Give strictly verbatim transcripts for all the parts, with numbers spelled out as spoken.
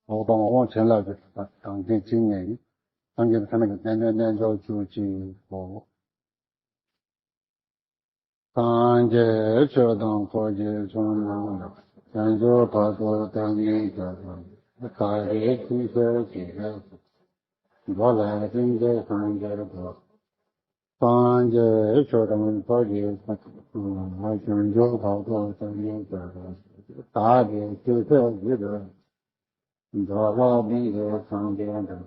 འོག་དང་འོག་བྱིན་རླབས་ཀྱི་གདངས་ཅན་ཅི་ཉན་ཡིན། སངས་རྒྱས་ཀྱི་ཐ་མལ་གྱི་རྟེན་འབྲེལ་རྣལ་འབྱོར་བཅུ་གཅིག་གོ། སངས་རྒྱས་ཆོས་དང་འཁོར་གྱི་མཆོག་རྣམས་ལ། བྱང་ཆུབ་བར་དུ་བདག་ཉིད་སྩོལ། བདག་གིས་ཅི་བསོད་ཅི་བསོད་འགྲོ་ལ་ཕྱིན་ཆད་སངས་རྒྱས་འགྲུབ། སངས་རྒྱས་ཆོས་དང་འཁོར་གྱི་མཆོག་རྣམས་ལ། བྱང་ཆུབ་བར་དུ་བདག་ཉིད་སྩོལ། བདག་གིས་ཅི་བསོད་ཅི་བསོད། འགྲོ་ལ་ཕན་ཕྱིར་སངས་རྒྱས་འགྲུབ།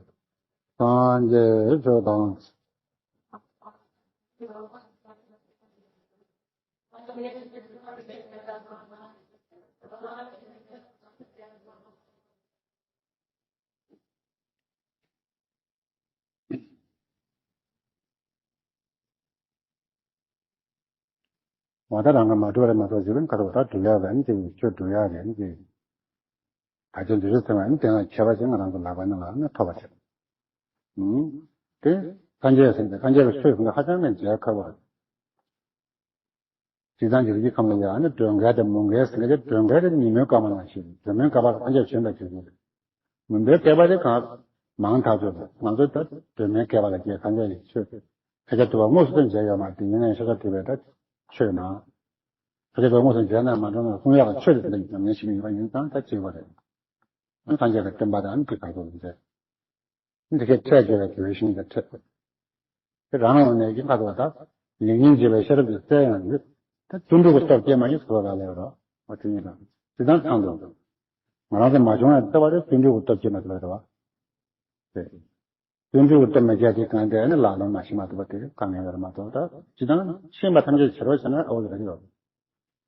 སངས་རྒྱས་ཆོས་དང་། འོ་ད་རང་ག་མ་སྒྲུབ་རེད་མ་གཏོགས་ཞུ་རིན་ཁ་རོ་ད་སྒྲུབ་ཡག་རེད་ཅེས་ཆོས་སྒྲུབ་ཡག་རེད་ཅེས། ད་ཆ་འདི་རུ་ཚང་མ་ནི་དེ་ན་ཁྱད་པར་ཅན་ང་རང་ཚོ་ལག་པ་ནང་ལ་ནི་ཐོབ་པ་བྱེད། ཨུམ། དེ་སངས་རྒྱས་ཟེར་ཏེ་སངས་རྒྱས་ཀྱི་ཆོས་ཟེར་ན་ཧ་ཅང་གི་མཇལ་ཁ་བ་རེད། སྤྱིར་བཏང་གི་རིགས་ཀྱི་ཁམས་ལ་ཡང་ནི་སྒྲོན་བཀལ་དང་མུན་བཀལ་ཟེར་མཁན་དེ། སྒྲོན་བཀལ་དེ་ཉིན་མོའི་སྐར་མ་ནང་བཞིན། སྒྲོན་མེའི་སྐར་མ་སངས་རྒྱས་བྱོན་པའི་དུས་ཡིན། མུན་པའི་བསྐལ་པ་དེ་གང་མང་ཐག་ཆོད་དང་། ང་ཚོ་ད་སྒྲོན་མེའི་བསྐལ་པ་ལ་སྐྱེས། སངས་རྒྱས་ཀྱི་ཆོས་ཤཱཀྱ་ཐུབ་པ་དངོས་སུ་མཇལ་ཡོད་མ་རེད། དེ་ཡིན་ན་ཡང་ཤཱཀྱ་ཐུབ་པའི་ད་ཆོས་ནང་། ཤཱཀྱ་ཐུབ་པ་དངོས་སུ་མཇལ་ན་མ་འགྲོ་ན་གསུང་ཡག་གི་ཆོས་དེ་ད་ཉམས་ལེན་བྱེད་མི་ཡོད་པ་ཡིན་ཙང་ད་གཅིག་པ་རེད། སངས་རྒྱས་ཀྱི་བསྟན་པ་དང་ནི་དེ་ག་ཚོད་མཇལ། འདི་གའི་ཕྲད་བརྗོད་པའི་དགེ་བའི་བཤེས་གཉེན་དང་ཕྲད། དེ་རང་ངོས་ནས་ཀྱི་ཁ་དོག་དང་། ལེགས་ཉེས་འབྱེད་པའི་ཤེས་རབ་ཀྱི་རྩལ་ཡང་ཡོད། ད་བརྩོན་འགྲུས་ཀྱི་སྟོབས་སྐྱེས་མ་ཡིན་ཟེར་བ་ལ་ལས་རོ། འོ་དེ་ཉིད་དང་། དེ་དང་ཚང་དུ། ང་རང་ཚོ་མ་བྱུང་བའི་ལྟ་བ་དེ་བརྩོན་འགྲུས་ཀྱི་སྟོབས་སྐྱེས་མ་ཐུབ་པ་རེད་བ། རེད། བརྩོན་འགྲུས་ཀྱི་སྟོབས་མ་སྐྱེས་དེ་གང་དེ་ནི་ལག་ལེན་མ་ཤེས་མ་ཐུབ་པ་དེ་དཀའ་ངལ་རེད་མ་གཏོགས། ད་སྤྱིར་བཏང་ཤེས་པ་ཐམས་ཅད་བྱེད་རོགས་བྱས་ན་ཨོ་ཡོད་རེད།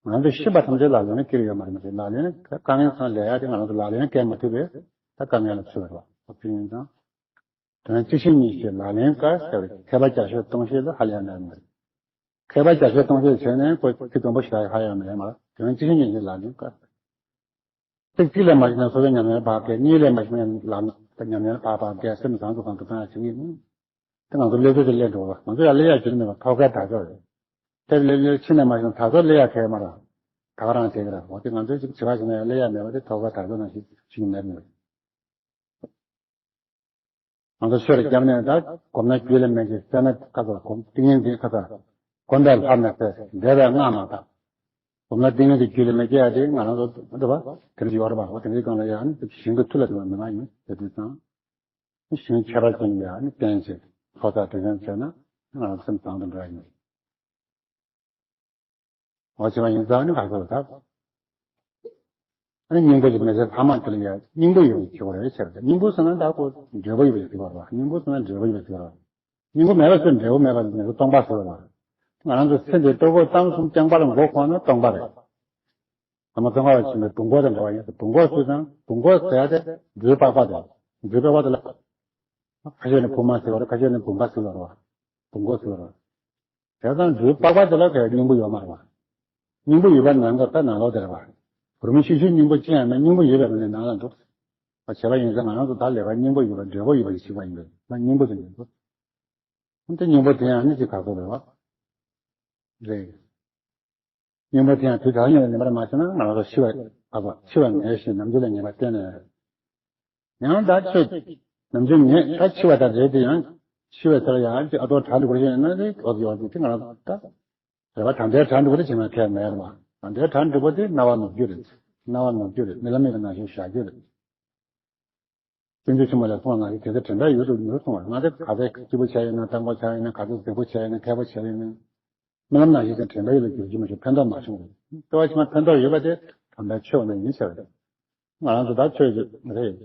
ང་ཚོས་ཤེས་པ་ཐམས་ཅད་ལག་ལེན་ལ་བསྐྱུར་ཡོད་མ་རེད་མ་རེད། ལག་ལེན་ལ་དཀའ་ངལ་ཚང་ལས་ཡ་དེ་ང་རང་ཚོ་ལག་ལེན་བཀལ་མ་ཐུབ་པས་ད་དཀའ་ངལ་ལ་ཚུད་པ་རེད་བ། དེ་ཡིན་ཙང་། དོན་གཅིག་ཤེས་གཉིས་ཤེས་ལག་ལེན་དཀའ་ཟེར་བའི་མཁས་པ་བརྒྱ་ཤོད་སྟོང་ཤོད་ལ་ཧ་ལས་ཡ་མེད་མ་རེད། མཁས་པ་བརྒྱ་ཤོད་སྟོང་ཤོད་བྱས་ནས་ཁོ་ཚིག་དུམ་བུ་ཞིག་ལ་ཧ་ཡ་མེད་མ་རེད། དོན་གཅིག་ཤེས་གཉིས་ཤེས་ལག་ལེན་དཀའ། ཚིག་གཅིག་ལས་མ་ཤེས་ན་སོ་སོའི་ཉམས་ལེན་ཕར་བཀལ། གཉིས་ལས་མ་ཤེས་ན་ལམ་ཉམས་ལེན་ཕར་ཕར་བཀལ། སེམས་བཟང་དུ་བཟང་དུ་བཏང་ཡ་བྱེད་ཀྱི་ཡིན། དེ་ང་ཚོ་སླེབས་དུས་དེ་སླེབས་འགྲོ་བ། ང་ཚོ་ཡང་སླེབས་ཡག་རྒྱུ་མེད་པ་ཐོག་ཁའི་དར་ལྕོག་རེད། དེ་སླེབས་སླེབས་ཕྱིན་ནས་མ་བྱུང་དར་ལྕོག་སླེབས་ཡག་གལ་མ་རེད། ད་ག་རང་བྱེད་ཀྱི་རེད། འོ་དེ་ང་ཚོའི་ཅིག་བྱེད་པ་བྱས་ན་ཡང་སླེབས་ཡག་མེད་པ་དེ་ཐོག་ཁའི་དར་ལྕོག་ནང་བཞིན་ཞིག་མེད་མོད། ང་ཚོ་ཆོས་རེ་བརྒྱབ་ནས་ད་གོམས་ན་རྒྱུད་ལ་མེད་ཅིང་བསད་ན་ཁ་ཚ། གོམས་ཏིང་ངེ་འཛིན་ཁ་ཚ། གོམས་པས་ལྷབ་ན་ཚེ་འདས་པས་སྔགས་མ་དག། གོམས་ན་ཏིང་ངེ་འཛིན་རྒྱུད་ལ་མེད་ཀྱི་ཡ་དེ་ང་རང་ཚོ་འདི་བ་དེ་འདྲ་ཡོད་རེད་པ། འོ་དེ་འདྲའི་སྒང་ལ་ཡང་ནི་ཞིང་གི་མཐུ་ལ་བརྟེན་པ་མི་མ་ཡིན་ཟེར་དུས་ཙང་། ཞིང་ཁྱད་པར་ཅན་ལ་ནི་བརྟེན་ཅིང་ཚོགས་བསགས་དྲིན་ཅན་བྱས་ན་ང་རང་སེམས་བཟང་དུ་འགྲོ་ཡ་ཡིན། འོ་བྱས་པ་ཡིན་ཙང་ནི་ག་ཚོད་ད། ཨ་ནི་སྙིང་པོ་ཞིག་མེད་ཚེ་ལྷག་མ་དེ་ལ་ཡ་སྙིང་པོ་ཡོད་པའི་ཕྱིར་རོ་ཟེར་ཏེ། སྙིང་པོ་ཟེར་ན་ད་ཁོ་འབྲས་བུ་ཡོད་པའི་ཕྱིར་རོ། སྙིང་པོ་ཟེར་ན་འབྲས་བུ་ཡོད་པའི་ཕྱིར་རོ། སྙིང་པོ་མེད་པ་ཟེར་འབྲས་བུ་མེད་པ་ནི་སྟོང་པ་ཟེར་བ་རེད། ང་རང་ཚོ་ཚེ་འདིའི་ལྟོ་གོས་གཏམ་གསུམ་རྐྱང་པ་ལ་མགོ་འཁོར་ན་སྟོང་པ་རེད། ད་མ་སྟོང་པ་ལ་ཕྱིན་པའི་བུམ་སྒོ་དང་འདྲ་བ་ཡིན་ཙང་། བུམ་སྒོ་ཟེར་ཙང་བུམ་སྒོ་ཟེར་ཡ་དེ་སྦྲུལ་པགས་པ་དེ། སྦྲུལ་པགས་པ་དེ་ལ་ཁ་ཤས་ནི་བུ་མ་ཟེར་བ་རེད། ཁ་ཤས་ནི་བུམ་པ་ཟེར་བ་རེད་བ། བུམ་སྒོ་ཟེར་བ་རེད་བ། བྱས་ཙང་སྦྲུལ་པགས་པ་དེ་ལ་གའི་སྙིང་པོ་ཡོད་མ་རེད་བ། སྙིང་པོ་ཡོད་པ་ནང་ག་ད་ནང་ལོགས་དེ་རེད་བ། བུ་མོ་ཤི་ཤུལ་སྙིང་པོ་ཅི་ཡང་མེད། སྙིང་པོ་ཡོད་པའི་ངོས་ནས་ནང་ལ་འདུག་བ། བྱས་པ་ཡིན་ཙང་ང་རང་ཚོ་ད་ལས་ཀ་སྙིང་པོ་ཡོད་པ་འབྲས་བུ་ཡོད་པ་ཞིག་ཞིག་པ་ཡིན་པས་ན་སྙིང་པོ་དེ་ཡིན་འདུག། འདི་སྙིང་པོ་དེ་ཡང་ནི་ཅིག་ག་ཚོད་རེད་བ། རེད། སྙིང་པོ་དེ་ཡང་དུས་ད་ཉིད་ལ་ཉེས་པར་མ་བྱས་ན་ང་རང་ཚོ་ཤི་བ་ཨ་བ་འཆི་བ་ངེས་ཤིང་ནམ་རྒྱུན་ལ་ཉེས་པ་གཏན་ནས། ཡང་ད་ཆོས་ནམ་རྒྱུན་ངེས་ད་འཆི་བ་ད་རེད་དེ་ཡང་འཆི་བའི་ཚེ་ལ་ཡང་ཅིག་ཨ་ཏོ་གྲ་འགྲིག་པོ་ཞིག་ཡོད་ན་རེད། འོ་དེ་ཡོད་དེ་ང་རང་ཚོ་ད་རེད་བ། ད་ལྟའི་གྲ་འགྲིག་པོ་དེ་བྱེད་ན་ཁེ་མེད་རེད་བ། ད་ལྟའི་གྲ་འགྲིག་པོ་དེ་རྣ་བ་ནོར་རྒྱུ་རེད། རྣ་བ་ནོར་རྒྱུ་རེད། རྨི་ལམ་མིག་གི་ནང་བཞིན་བཞག་རྒྱུ་རེད། སྤྱོད་འཇུག་ཆེན་མོ་ལས་གསུངས་པ་ནང་བཞིན་དེ་ཚེ་དྲན་པའི་ཡུལ་དུ་མྱུར་སོང་བ། ང་ཚོ་ག་ཚོད་སྐྱིད་པོ་བྱས་ཡོད་ན། དྭངས་པོ་བྱས་ཡོད་ན། ག་ཚོད་སྡུག་པོ་བྱས་ཡོད་ན། མཁས་པོ་བྱས་ཡོད་ན། རྨི་ལམ་ནང་བཞིན་དུ་དྲན་པའི་ཡུལ་ལ་འགྱུར་གྱི་མ་བྱུང་ཕན་ཐོགས་མ་བྱུང་བ་རེད། ལྟེ་བ་ཕྱི་མ་ཕན་ཐོགས་ཡོད་པ་དེ་དམ་པའི་ཆོས་ནི་ཡིན་ཟེར་བ་རེད། ང་རང་ཚོ་ད་ཆོས་ཀྱི་རེད།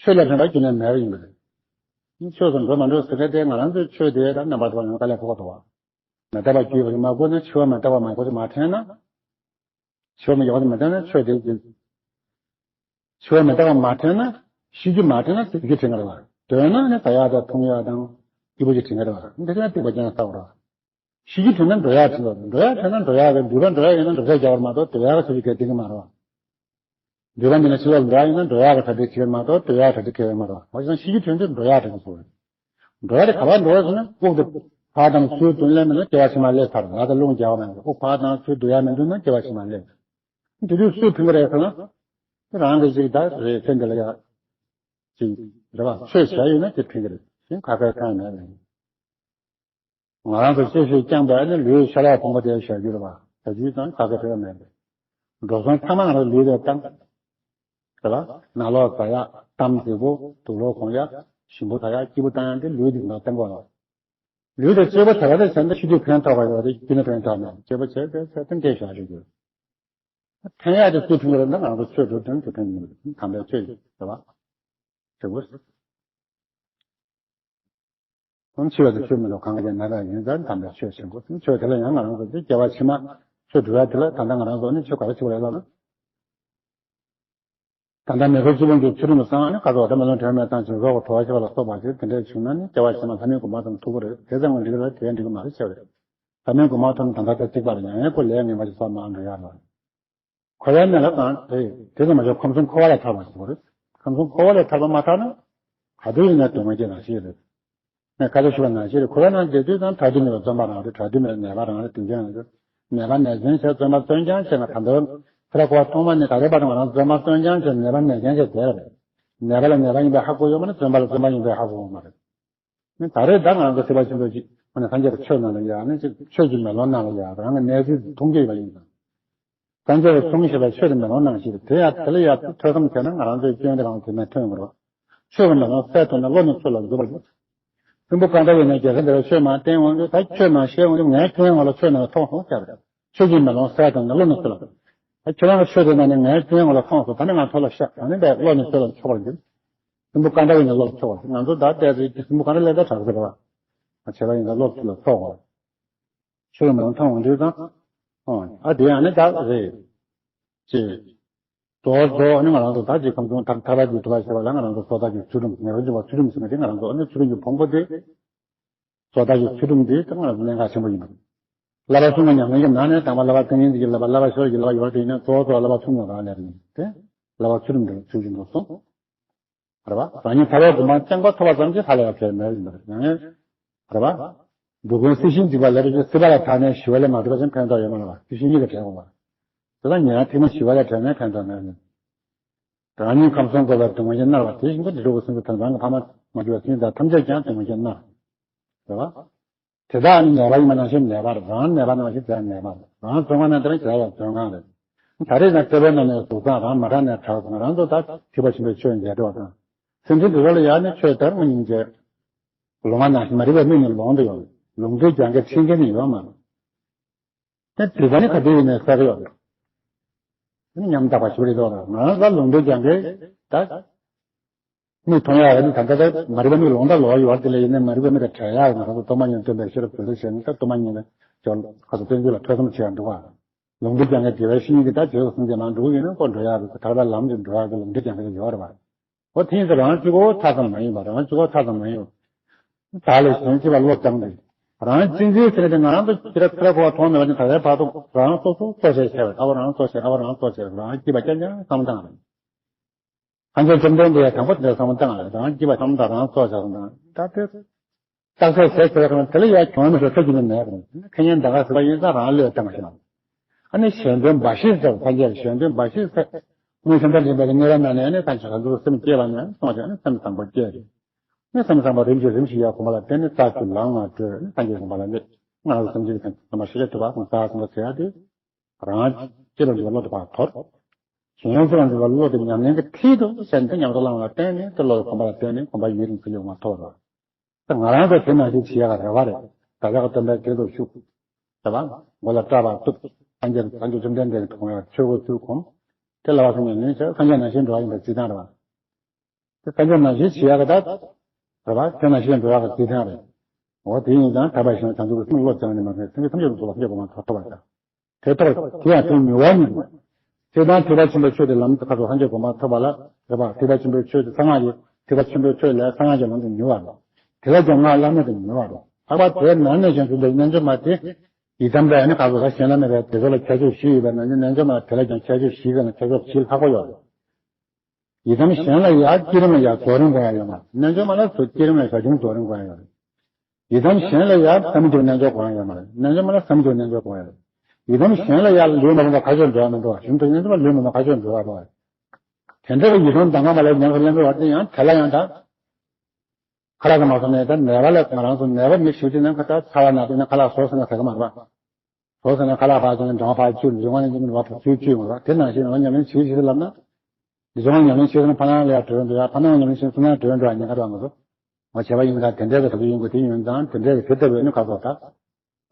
ཆོས་ལས་ཕན་པ་རྒྱུན་ལས་མེད་པ་ཡིན་པ་རེད། ཆོས་སུ་འགྲོ་མ་འགྲོ་ཟེར་མཁན་དེ་ང་རང་ཚོའི་ཆོས་དེ་ད་རྣམ་པར་དག་པ་ཡང་དཀའ་ལས་ཁག་པོ་འདུག་བ། མི་རྟག་པ་རྒྱུད་པ་ཞིག་མ་གོ་ན། འཆི་བ་མི་རྟག་པ་མ་གོ་ཞིག་མ་དྲན་ན། འཆི་བ་མི་ཡོང་བ་མི་དྲན་ན་ཆོས་དེ་རྒྱུད། འཆི་བ་མི་རྟག་པ་མ་དྲན་ན། ཤི་རྒྱུ་མ་དྲན་ན་སྡོད་རྒྱུ་དྲན་གྱི་རེད་བ། སྡོད་ན་ནི་ཟ་ཡག་དང་འཐུང་ཡག་དང་སྐྱིད་པོ་ཞིག་དྲན་གྱི་རེད་བ། འདི་ཚོ་ཡང་སྡིག་པ་ཅན་ལ་ལྟ་བ་རེད་བ། ཤེས་རྒྱུ་དྲན་ན་འགྲོ་ཡག་དྲན་དགོས། འགྲོ་ཡག་དྲན་ན་འགྲོ་ཡག་གི་འདུལ་བ་འགྲོ་ཡག་ཡིན་ན་འགྲོ་ཡག་རྒྱག་པ་མ་གཏོགས་འདུལ་བ་ག་ཚོད་ཅིག་གལ་ཏེ་གི་མ་རེད་བ། འདུལ་བ་འདི་ན་ཕྱི་ལོགས་འགྲོ་ཡག་ཡིན་ན་འགྲོ་ཡག་གི་གྲ་སྒྲིག་བྱེད་ཀྱི་མ་གཏོགས་འདུལ་བ་གྲ་སྒྲིག་གལ་མ་རེད་བ། འོ་ཅང་ཤེས་རྒྱུ་དྲན་དུས་འགྲོ་ཡག་དྲན་དགོས་སོ། འགྲོ་ཡག་དེ་ག་པར་འགྲོ་བ་ཟེར་ན་དབུགས་དེ་ཕར་དང་ཚུར་དུ་སླེབས་མེད་ན་སྐྱེ་བ་ཕྱི་མ་སླེབས་ཚར། ལ་དང་རླུང་རྒྱག་པ་མེད་ན་དབུགས་ཕར་དང་ཚུར་འདུག་ཡག་མི་འདུག་ན་སྐྱེ་བ་ཕྱི་མ་སླེབས། དེ་དུས་སུས་ཕན་གི་རེད་ཟེར་ན། རང་གི་ཅིག་ད་རེད་ཚེ་འདི་ལ་ཡ། ཅིག་རེད་བ། ཆོས་བྱས་ཡོད་ན་དེ་ཕན་གི་རེད། གཞན་ཁ་ཁ་ཁ་མེད་རེད། ང་རང་ཚོ་ཤེས་ཤེས་རྐྱང་པས་ནི་ལུས་ཤ་ལག་ཕུང་པོ་དེ་བཞག་རྒྱུ་རེད་བ། བྱ་རྒྱུ་དང་ཁ་ཁ་ཁ་མེད་རེད། འགྲོ་སོང་ཚང་མ་ང་རང་ལུས་ལ་བཏང་། རེད་བ། ནང་ལོགས་ཟ་ཡག་གཏམ་རྫིག་པོ་དུག་ལོག་གོན་ཡག་ཞིམ་པོ་ད་ཡག་སྐྱིད་པོ་བཏང་ཡག་དེ་ལུས་འདི་ནང་བཏང་དགོས་ལ། ལུས་དེ་སྤྱོད་པ་དེ་ག་དེ་བྱས་ན་ཤི་དུས་ཕན་ཐོགས་པ་ཡོད་རེད། སྐྱིད་ན་ཕན་ཐོགས་མེད། སྤྱོད་པ་བྱས་བྱས་བྱས་དེ་འདྲས་བཞག་རྒྱུ་རེད། ཕན་ཡག་དེ་སུས་ཕན་གྱི་རེད་ན་ང་ཚོ་ཆོས་སྒྲུབ་དོན་དེ་ཕན་གྱི་རེད། དམ་པའི་ཆོས་ཀྱི་རེད་བ། དེ་བོ། ཁོང་འཆི་བ་དེ་ཆོས་མི་འདུག་གང་གི་ན་ར་ཡིན་ཙང་དམ་པའི་ཆོས་བྱེད་དགོས། ཆོས་དེ་ལ་ཡང་ང་རང་ཚོ་དེ་སྐྱེ་བ་ཕྱི་མ་ཆོས་སྒྲུབ་ཡག་དེ་ལ་ད་ལྟ་ང་རང་ཚོ་ནི་ཆོས་ག་རེ་བྱེད་དགོས་རེད་ལབ་ན། ད་ལྟ་མེ་ཕུང་གཅིག་པོ་གི་ཚུལ་ཁྲིམས་བསྲང་ནས་ཁ་ཚོ་ད་མེ་ལོང་དྲན་མེད་བཏང་ཞིང་རོགས་ཀྱི་དོ་བ་ཤེས་པ་ལ་སོགས་པ་ཞིག་དེ་འདྲས་བྱུང་ན་ནི་སྐྱེ་བ་ཕྱི་མ་ལྷ་མིའི་གོ་འཕང་ཙམ་ཐུབ་ཀྱི་རེད། དེ་ཙམ་གྱི་འགྲིག་རེད། དེ་འགྲིག་གི་མ་རེད་ཟེར་བ་རེད། ལྷ་མིའི་གོ་འཕང་ཐོབ་ན་ད་ལྟ་ད་གཅིག་པ་རེད། ཡང་ཡང་ཁོ་ལས་ངན་པ་ཞིག་བསགས་མ་འགྲོ་ཡག་རེད། འཁོར་བའི་གནས་ལ་གང་རེད། དེ་ཙམ་མ་ཞིག་ཁམས་གསུམ་འཁོར་བ་ལས་ཐར་བ་ཞིག་རེད། ཁམས་གསུམ་འཁོར་བ་ལས་ཐར་བ་མ་ཐར་ན། ག་དུས་ཡིན་ན་སྡུག་བསྔལ་སྐྱེ་ནང་བཞིན་རེད། ངས་ཁ་སང་ཞུས་པ་ནང་བཞིན་རེད། འཁོར་བའི་ནང་བསྡད་དུས་ཙང་བྲལ་དུས་མེད་པའི་བརྩོན་པ་རང་རེད། བྲལ་དུས་མེད་པའི་ནད་པ་རང་རེད། སྡུག་ཅན་རེད། ནད་པ་ནད་ཅན་བྱས་བརྩོན་པ་བརྩོན་རྐྱང་བྱས་ན་ད་ལྟ་ཚེ་རབས་འཁོར་བ་ཐོག་མ་ནས་ད་ལྟའི་བར་དུ་ང་རང་བརྩོན་པ་བརྩོན་རྐྱང་བྱས་ནད་པ་ནད་ཅན་བྱས་བསྡད་པ་རེད། ནད་པ་ལ་ནད་པ་ཡིན་པའི་ཧ་གོ་ཡོད་མ་ནི་བརྩོན་པ་ལ་བརྩོན་པ་ཡིན་པའི་ཧ་གོ་ཡོད་མ་རེད། ནི་ད་རེས་ད་ང་ཚོ་སྲིད་པ་ཆེན་པོ་ཅིག་ཨ་ནི་སངས་རྒྱས་ཀྱི་ཆོས་ནང་ལ་ཡ་ནི་ཅིག་ཆོས་ཀྱི་མེ་ལོང་ནང་ལ་ཡ་རང་གི་གནས་ཚུལ་མཐོང་རྒྱུ་ཡོད་པ་ཡིན་ཙང་། སངས་རྒྱས་ཀྱིས་གསུངས་བཞག་པའི་ཆོས་ཀྱི་མེ་ལོང་ནང་བཞིན་རེད། དེ་ཡང་དེ་ལ་ཡང་ཐོས་བསམ་བྱས་ན་ང་རང་ཚོའི་སྐྱོན་དེ་རང་དེ་ནས་ཐོན་ཡོང་གི་རེད། ཆོས་ཀྱི་མེ་ལོང་གསལ་ཐུབ་ན་བློ་ནི་ཆོས་ལ་འཛུད་པར་འགྱུར། སྲིན་པོ་ཀ་དྷ་ཡིས་ནི་རྒྱལ་ས་འདིར་ཆོས་མང་བསྟན་འོང་དུས་ད་ཆོས་མང་བཤད་འོང་དུས་ངའི་སྐྱོན་ངོ་ལ་ཆོས་ནང་ལ་མཐོང་སོང་ཟེར་རེད། ཆོས་ཀྱི་མེ་ལོང་གསལ་ཐུབ་ན་བློ་ནི་ཆོས་ལ། ད་ཁྱེད་རང་གི་ཆོས་དེ་ནང་ནས་ངའི་སྐྱོན་ངོ་ལ་མཐོང་སོང་། ད་ནི་ང་ཐོས་ལ་བཤད། ད་ནི་བློ་ནི་ཆོས་ལ་འཆོག་པར་འགྱུར། སྲིན་པོ་ཀ་དྷ་ཡིས་ནི་བློ་ལ་འཆོག་པར་འགྱུར། ང་ཚོ་ད་ལྟའི་ཚེ་སྲིན་པོ་ཀ་དྷ་ལས་ད་དྲག་ཟེར་བ། བྱས་པ་ཡིན་ན་བློ་ཆོས་ལ་འཆོག་པར། ཆོས་མང་མཐོང་འོང་དུས་ཙང་། ཨོ། ཨ་དེ་ཡང་ནི་ད་རེད། ཅེས། རྡོ་རྡོ་ནི་ང་རང་ཚོ་ད་ཅིག་ཁམས་གསུམ་ཐར་ཐར་པ་ཅིག་ཐུབ་པ་ཞེས་པ་ལ་ང་རང་ཚོ་བཟོ་ལྟ་གི་ཚུལ་ཁྲིམས་ངེས་པར་འབྱུང་བ་ཚུལ་ཁྲིམས་ཟེར་ན་དེ་ང་རང་ཚོ་ཨ་ནི་ཚུལ་ཁྲིམས་ཀྱི་ཕུང་པོ་དེ། བཟོ་ལྟ་གི་ཚུལ་ཁྲིམས་དེ་ད་ང་རང་ཚོ་གནད་འགག་ཆེན་པོ་ཡིན་པ། བསླབ་པ་གསུམ་གྱི་ཉམས་ལེན་གྱི་ནང་ནས་དང་པོ་བསླབ་པ་ཀུན་མཁྱེན་གྱི་བསླབ་པ་བསླབ་པ་ཤོར་གྱི་བསླབ་པ་ཡོད་དེ་ཡིན་ན་གཙོ་བོ་གཙོ་བོ་བསླབ་པ་གསུམ་ཡོད་པ་ལས་རེད། དེ་བསླབ་པ་ཚུལ་ཁྲིམས་དེ་ཚུལ་བཞིན་དུ་སྲུང་། རེད་བ། རང་ཉིད་ཐར་པའི་གོ་འཕང་རྐྱང་པ་ཐོབ་པ་ཙམ་གྱིས་ཧ་ལས་པ་གལ་མེད་ཡིན་པ་རེད། ཡང་ཡང་། རེད་བ། འགྲོ་ཀུན་སྲིད་ཞིའི་འཇིགས་པ་ལས་སྲིད་པ་ལ་ཐར་ནས་ཞི་བ་ལས་མ་ཐར་བ་ཙམ་ཕན་ཐོགས་ཡོད་མ་རེད་བ། སྲིད་ཞི་གཉིས་ཀ་བྲལ་དགོས་པ། དེ་ལ་ཉེ་རང་ཐེག་དམན་ཞི་བ་ལས་བྲལ་ནས་ཕན་ཐོགས་མེད་ནས། རང་ཉིད་ཁམས་གསུམ་འཁོར་བའི་སྡུག་བསྔལ་གྱིས་མནར་བ་དེ་བཞིན་དུ་འགྲོ་ཀུན་སྲིད་པ་ཐར་རང་གི་ཕ་མ་མ་གྱུར་པའི་སེམས་ཅན་ཐམས་ཅད་ཀྱང་སྡུག་བསྔལ་གྱིས་མནར། རེད་བ། དེ་དག་ནི་ནད་པ་ཡིན་པ་ནང་བཞིན་ནད་པ་རེད། རང་ནད་པ་ནང་བཞིན་དེ་ཡང་ནད་པ་རེད། རང་བཙོན་ཁང་ནང་དེ་རང་གཞན་ཡང་བཙོན་ཁང་རེད། ད་རེས་ན་སྐྱེ་བོའི་ནང་ནས་གཟུགས་ཁམས་རང་མ་དྲག་ནས་དྲག་སོང་། རང་ཚོ་ད་ཐེག་པ་ཆེན་པོའི་ཆོས་མཇལ་འགྲོ་བ་དང་། སེམས་ཅན་དེ་ཚོ་ལ་ཡང་ནི་ཆོས་དར་དངོས་གཉིས་མཇལ། ལོང་བ་ནང་བཞིན་མ་རིག་པའི་མིག་ནི་ལོང་དུ་ཡོང་། ལོང་དུས་རྒྱང་གི་འཕྲིན་སྐྱེལ་ནི་ཡོད་མ་རེད། དེ་སྡིག་པ་ནི་ག་དུས་ཡིན་ནའི་བསགས་ཡོད་རེད། དེ་ནི་ཉམ་ཐག་པ་ཞིག་རེད་འདུག་ང་རང་ཚོ་ལོང་དུས་རྒྱང་གི་ད། མིག་མཐོང་ཡག་རེད། ད་ལྟ་ད་མ་རིག་པའི་མིག་ལོང་ད་ལོག་ཡོད་རེད། དེ་ལས་ཡིན་ནའི་མ་རིག་པའི་མིག་ལ་བྲལ་ཡག་ང་རང་ཚོ་སྟོང་པ་ཉིད་སྟོན་པའི་ཤེས་རབ་དེ་ཚོ་བྱས་ནས་ད་སྟོང་པ་ཉིད་ལ་ཅོག་ཁ་ཚོ་སྟོན་རྒྱུ་ལ་ཐོས་བསམ་བྱེད་ཡག་འདུག་བ། ལོང་དུས་རྒྱང་གི་དགེ་བའི་བཤེས་གཉེན་གྱིས་ད་རྗེས་སུ་སེམས་ཅན་མང་འགྲོ་གི་ཡིན་ན་ཁོ་འགྲོ་ཡག་གི་ཐར་པའི་ལམ་དུ་འགྲོ་ཡག་གི་ལོང་དུས་རྒྱང་གི་ཡོད་རེད་བ། འོ་དེ་ཡིན་ཙང་རང་གཅིག་པོ་ཐར་ཙམ་མ་ཡིན་པ། རང་གཅིག་པོ་ཐར་ཙམ་མ་ཡིན་པ། བདག་ལས་གཞན་གཅེས་པར་བློ་བཏང་སྟེ། རང་གཅེས་འཛིན་ཟེར་ཏེ་ང་རང་ཚོ་སྤྱིར་ཐར་འཁོར་བ་མཐོང་མེད་པ་ནི་ད་ལྟའི་བར་དུ་རང་སོ་སོ་གཙོ་བྱས་བྱས་པ། ཨ་ཕ་རང་གཙོ་བྱས། ཨ་ཕ་རང་གཙོ་བྱས། རང་སྐྱིད་པ་རྐྱང་རྐྱང་བསམ་བློ་བཏང་རེད། སངས་རྒྱས་བཅོམ་ལྡན་འདས་ཡང་དང་པོ་དེ་བསམ་བློ་བཏང་རེད། རང་སྐྱིད་པ་བསམ་བློ་བཏང་། རང་གཙོ་བྱས་བསམ་བློ་བཏང་། ད་དེ་རྟགས་གསལ་བྱས་བྱས་པ་དེ་ལ་ཡང་གྱོང་མེད་པའི་ས་ཆ་ནི་མེད་པ་རེད། ཁེ་ཉེན་ད་ག་ཟེར་བ་ཡིན་ཙང་རང་བློས་བཏང་བ་ཞིག་ལ། ཨ་ནི་གཞན་དོན་འབའ་ཞིག་ཟེར། སངས་རྒྱས་གཞན་དོན་འབའ་ཞིག་ཟེར། དངོས་བྱམས་པ་འདྲེན་པའི་གནས་སྐབས་ནང་ནས་ཨ་ནི་ད་བྱང་ཆུབ་སེམས་སྐྱེས་པ་ནས་སོང་ཞིག་ཨ་ནི་སེམས་བཟང་པོ་སྐྱེས་རེད། ནི་སེམས་བཟང་པོ་རིམ་བཞིན་རིམ་བཞིན་ཡར་གོམས་པ་ལ་བརྟེན་ནས་རྩ་བཅུ་ལམ་ལྔ་བགྲོད། ནི་སངས་རྒྱས་གོ་འཕང་ལ་སླེབས། ང་རང་ཚོ་སེམས་ཅན་ཚང་མ་ཤེས་བྱ་ཐུབ་པ་གང་ཟག་གང་ག་ཟེར་ཡ་དེ། རང་སྐྱེས་པར་འགྱུར་བའི་བློ་དེ་ཕར་དོར། གཞན་སྐྱེས་པར་འགྱུར་བའི་བློ་དེ་ཉམས་ལེན་གྱི་མཐིལ་དུ་ཟིན་ཏེ་ཉམས་སུ་བླངས་པ་ལ་བརྟེན་ནས་དེ་བློ་ཡི་གོམས་པ་ལ་བརྟེན་ནས་གོམས་པ་ཡུན་རིང་དུ་ཡོང་བ་ཐོབ་པ་རེད། ད་ང་རང་ཚོ་དེ་ནང་བཞིན་བྱེད་ཡག་རེ་བ་རེད། བདག་ཅག་གི་སྟོན་པའི་དེ་ཚོ་བཞུགས། རེད་བ། མགོ་ལ་སྐྲ་ཕར་གཏུབ། སངས་རྒྱས་སངས་རྒྱས་བཅོམ་ལྡན་འདས་ཀྱི་གོང་ལ་ཆོས་གོས་ཚུར་གོན། དེ་ལ་བ་སོང་ནས་ནི་སངས་རྒྱས་ནང་བཞིན་འགྲོ་བ་ཡིན་པའི་རྩིས་སྟངས་རེད་བ། དེ་སངས་རྒྱས་ནང་བཞིན་བྱེད་ཡག་གི་ད། རེད་བ། དེ་ནང་བཞིན་འགྲོ་ཡག་གི་རྩིས་སྟངས་རེད། འོ་དེ་ཡིན་ཙང་ཐར་པ་བཞིན་བྱང་ཆུབ་ཀྱི་སེམས་བློ་སྦྱངས་ནས་མ་ཟད་སེམས་ཅན་ཐམས་ཅད་ཀྱི་གཟུགས་ལ་སངས་རྒྱས་གོ་འཕང་ཐོབ་པར་བྱ། དེ་ལྟར་དེ་ཡང་དོན་མྱུར་བ་ཉིད་དོ། སྤྱིར་བཏང་ཐེག་པ་ཆེན་པོའི་ཆོས་དེ་ལམ་དུ་ཁ་ཐོག་སངས་རྒྱས་གོ་འཕང་ཐོབ་པ་ལ་རེད་པ། ཐེག་པ་ཆེན་པོའི་ཆོས་དེ་གསང་སྔགས་ཀྱི་ཐེག་པ་ཆེན་པོའི་ཆོས་ལས་གསང་སྔགས་ཀྱི་ལམ་དུ་མྱུར་བ་རེད། དེ་ལས་ཀྱང་སྔགས་བླ་མེད་དུ་མྱུར་བ་རེད། ལྷག་པར་དེའི་ནང་ནས་ཀྱང་དེ་འདྲའི་རྣལ་འབྱོར་མ་དེ་ཡི་དམ་པས་ནི་ག་ཚོད་གཞན་ལ་མེད་པའི་དེ་ཚོ་ལ་ཁྱད་ཆོས་བཞི་ཡོད་པའི་ནང་ནས་རྣལ་འབྱོར་མ་དེ་ལ་ཀྱང་ཁྱད་ཆོས་བཞི་ཀ་ནས་ཁྱད་ཆོས་བཞི་ལྷག་པོ་ཡོད་རེད། ཡི་དམ་གཞན་ལ་ཡང་བསྐྱེད་རིམ་ལ་ཡང་རྫོགས་རིམ་དགོས་ཡ་ཡོད་མ་རེད། རྣལ་འབྱོར་མ་ལ་སོགས་བསྐྱེད་རིམ་ལ་ཡང་རྫོགས་རིམ་དགོས་ཡ་ཡོད་རེད། ཡི་དམ་གཞན་ལ་ཡང་བསམ་གྱིས་མི་ཁྱབ་པའི་རྣལ་འབྱོར་དགོས་ཡ་ཡོད་མ་རེད། རྣལ་འབྱོར་མ་ལ་བསམ་གྱིས་མི་ཁྱབ་པའི་རྣལ་འབྱོར་དགོས་ཡ་ཡོད་རེད། ཡི་དམ་གཞན་ལ་ཡང་ལུས་མ་རུངས་པ་ཁ་ཕྱོགས་འགྲོ་བ་མི་འགྲོ་བ། གཞན་དུ་རྣལ་འབྱོར་མ་ལུས་མ་རུངས་པ་ཁ་ཕྱོགས་འགྲོ་བ་འགྲོ་བ། དེ་འདྲ་བའི་ཡི་དམ་གདམས་ངག་མ་ལ་ཉམས་སུ་ལེན་པའི་བར་དུ་ཡང་དེ་ལ་ཡང་ད། ཁ་ལག་གི་མ་སོང་ནས་ད་ནད་པ་ལ་ང་རང་ཚོ་ནད་པ་མི་ཞིག་ཅིག་ནང་ཁ་ད་ཚ་བ་ན་དུས་ན་ཁ་ལག་ཟོས་ཟིན་ན་ཟ་གི་མ་རེད་པ། ཟོས་ཟིན་ན་ཁ་ལག་ཕར་བཅུག་ནས་འགྲམ་ཕར་བཅུག་ནས་རིག་དངོས་ནས་ཉམས་ལེན་བ་ཕར་ཚུར་བཅུག་ཡོང་བ་དེ་ནང་བཞིན་རང་ཉམས་ལེན་བྱེད་ཀྱི་ལབ་ན། རིག་དངོས་ཉམས་ལེན་བྱེད་ཟིན་ན་ཕ་ནང་ལ་ཡ་བྲོས་འགྲོ་ཡ། ཕ་ནང་ཉམས་ལེན་བྱེད་ཟིན་ན་བྲོས་འགྲོ་ཡ་ཉེན་ཁ་རང་མ་གཏོགས། ང་བྱས་པ་ཡིན་ད་དེ་འདྲའི་གི་ཐབས་ཡོང་དགོས་དེ་ཡོང་ཙང་དེ་འདྲའི་གི་དེ་ལྟ་བུའི་ནི་ཁ་སོགས་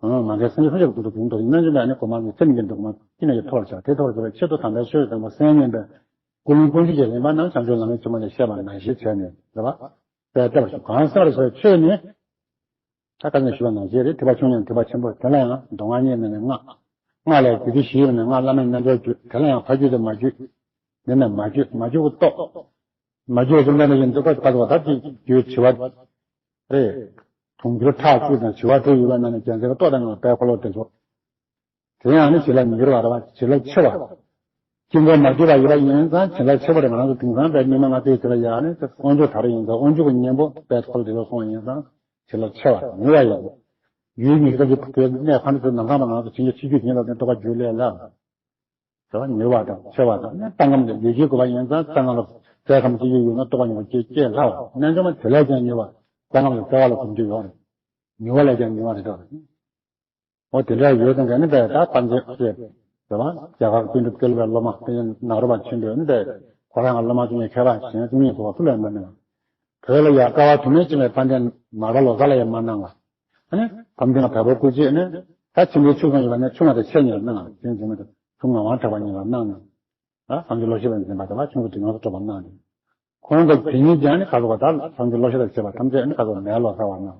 ད། མ་འདྲེས་སེམས་ཅན་ཐམས་ཅད་ཀྱི་སྐུ་དུ་གོང་དུ་རྣལ་འབྱོར་པ་ནི་གོ་མ་ནི་སེམས་ཀྱི་འདུག་མ་ཅི་ནས་ཀྱི་ཐོར་བྱ་དེ་ཐོར་བྱ་བའི་ཆེད་དུ་དམ་པའི་ཆོས་དང་པོ་སེམས་ཉན་པའི་ཀུན་སློང་ཀུན་གཞི་གི་རིམ་པ་རྣམས་བྱང་ཆུབ་ལམ་རིམ་ཆེན་མོ་ལས་བཤད་པ་ནང་བཞིན་བྱས་ནས་རེད་པ། དཔེ་ལྟ་བ་ཞིག་གང་ཟག་ལ་སོགས་ཆོས་ནི། ད་ཁ་ནས་ཞུས་པ་ནང་བཞིན་རེད། ཐེག་པ་ཆུང་ཡང་ཐེག་པ་ཆེན་པོ་དེ་ལ་ཡང་མདོ་སྔགས་གཉིས་ནང་ནས་སྔགས། སྔགས་ལས་རྒྱུད་སྡེ་བཞི་ཡོད་ནས་སྔགས་བླ་མེད་རྣལ་འབྱོར་རྒྱུད་དེ་ལ་ཡང་ཕ་རྒྱུད་དང་མ་རྒྱུད། འདི་ནས་མ་རྒྱུད་མ་རྒྱུད་ཀྱི་སྟོབས། མ་རྒྱུད་ཀྱི་སྟོབས་ལྡན་པ་ཡིན་དུས་ཁ་ཁ་ཐོག་ད་ཀྱི་རྒྱུད་བྱེ་བ་རེད། དུང་ཕྱུར་ཕྲག་གཅིག་དང་བྱེ་བ་དྲུག་ཡོད་པ་ནང་ནས་རྒྱལ་སྲས་ཀྱི་སྟོབས་དང་ངང་དཔལ་འཁོར་ལོ་དེ་ཚོ། དེ་ཡང་ནི་བྱིན་རླབས་མི་འགྱུར་བ་རེད་པ། བྱིན་རླབས་ཆེ་བ། དཀྱིལ་འཁོར་མ་བརྒྱུད་པ་ཡོད་པ་ཡིན་ཙང་བྱིན་རླབས་ཆེ་བ་རེད། ང་རང་ཚོ་དེང་སང་དཔེ་སྙིགས་མ་ལྔ་བདོའི་དེ་ལ་ཡང་ནི་དབང་ཕྱུག་དར་ཡིན་ཙང་དབང་ཕྱུག་གི་གཉེན་པོ་དཔལ་འཁོར་ལོ་དེ་ཚོ་སོང་བ་ཡིན་ཙང་བྱིན་རླབས་ཆེ་བ་མྱུར་བ་ཡོད། ཡུལ་ཉིད་སྐབས་ཀྱི་གནས་ཁང་དུ་ནམ་མཁའ་མ་ང་ཚོ་བྱིན་གྱིས་ཆེ་རྒྱུ་བྱིན་རླབས་ནི་རྟོགས་པ་རྒྱུད་ལས་ལ། དེ་བ་མྱུར་བ་དང་ཆེ་བ་དང་ནི་ལྟ་ངན་དང་ལུས་ཀྱི་དགོས་པ་ཡིན་ཙང་ལྟ་ངན་ལ་རྫས་ཁམས་ཀྱི་ཡུལ་ཡོད་ན་རྟོགས་པ་མྱུར་བ་སྐྱེ་སྐྱེ་སླ་བ། རྣལ་འབྱོར་མ་དེ་ལས་ཀྱང་མྱུར་བ། ལྟ་ངན་ལ་རྩེ་བ་ལ་གོམས་རྒྱུ་ཡོད་རེད། མྱུར་བ་ལས་ཀྱང་མྱུར་བ་རེད་དོ། འོ་དེ་འདྲ་ཡོད་དང་ག་ནི་པས་ད་དཔལ་འབྱོར་ཞེས་པ། རྒྱ་གར་ཀུན་ཏུ་བསྟོད་པའི་སློབ་མ་དེ་ནག་རོ་པ་ཆེན་པོས་འདི་ཁོ་རང་ལ་སློབ་མ་བཅུ་གཉིས་མཁས་པ་གཞན་བཅུ་གཉིས་སུ་བ་སུ་ལས་མ་ནུས། བོད་ལ་ཡ་དཀའ་བ་དུ་མས་བྱིན་པའི་དཔལ་ལྡན་མར་པ་ལོ་ཙཱ་ལ་ཡང་མ་གནང་བ། ཨ་ནི་ཕམ་ལྡན་ལ་བལ་པོ་སྐུ་མཆེད་ནི་ད་ཆེན་པོའི་ཆུ་སོང་ཡོད་པ་ནས་ཆུང་བ་དང་ཆེ་ཉིད་ལ་གནང་བ་ཡིན་ཟིན་མི་འདུག་ཆུང་ངག་དབང་གྲགས་པ་ཉིད་ལ་གནང་ནས། ཨ་བསམ་གྱིས་བློ་ཞེས་པ་འཛིན་པ་དེ་བ་ཆུང་དུ་དེ་ངོ་སོ་སྤྲོ་བར་གནང་ནས། ཁོང་གི་དེ་ཉིད་ཀྱང་ནི་ཁ་སོགས་པ་དག་བསམ་གྱིས་བློ་ཞེས་པ་བྱེད་པ་ཐམས་ཅད་ནི་ཁ་སོགས་མེའི་ལོ་ཙཱ་བ་གནང་།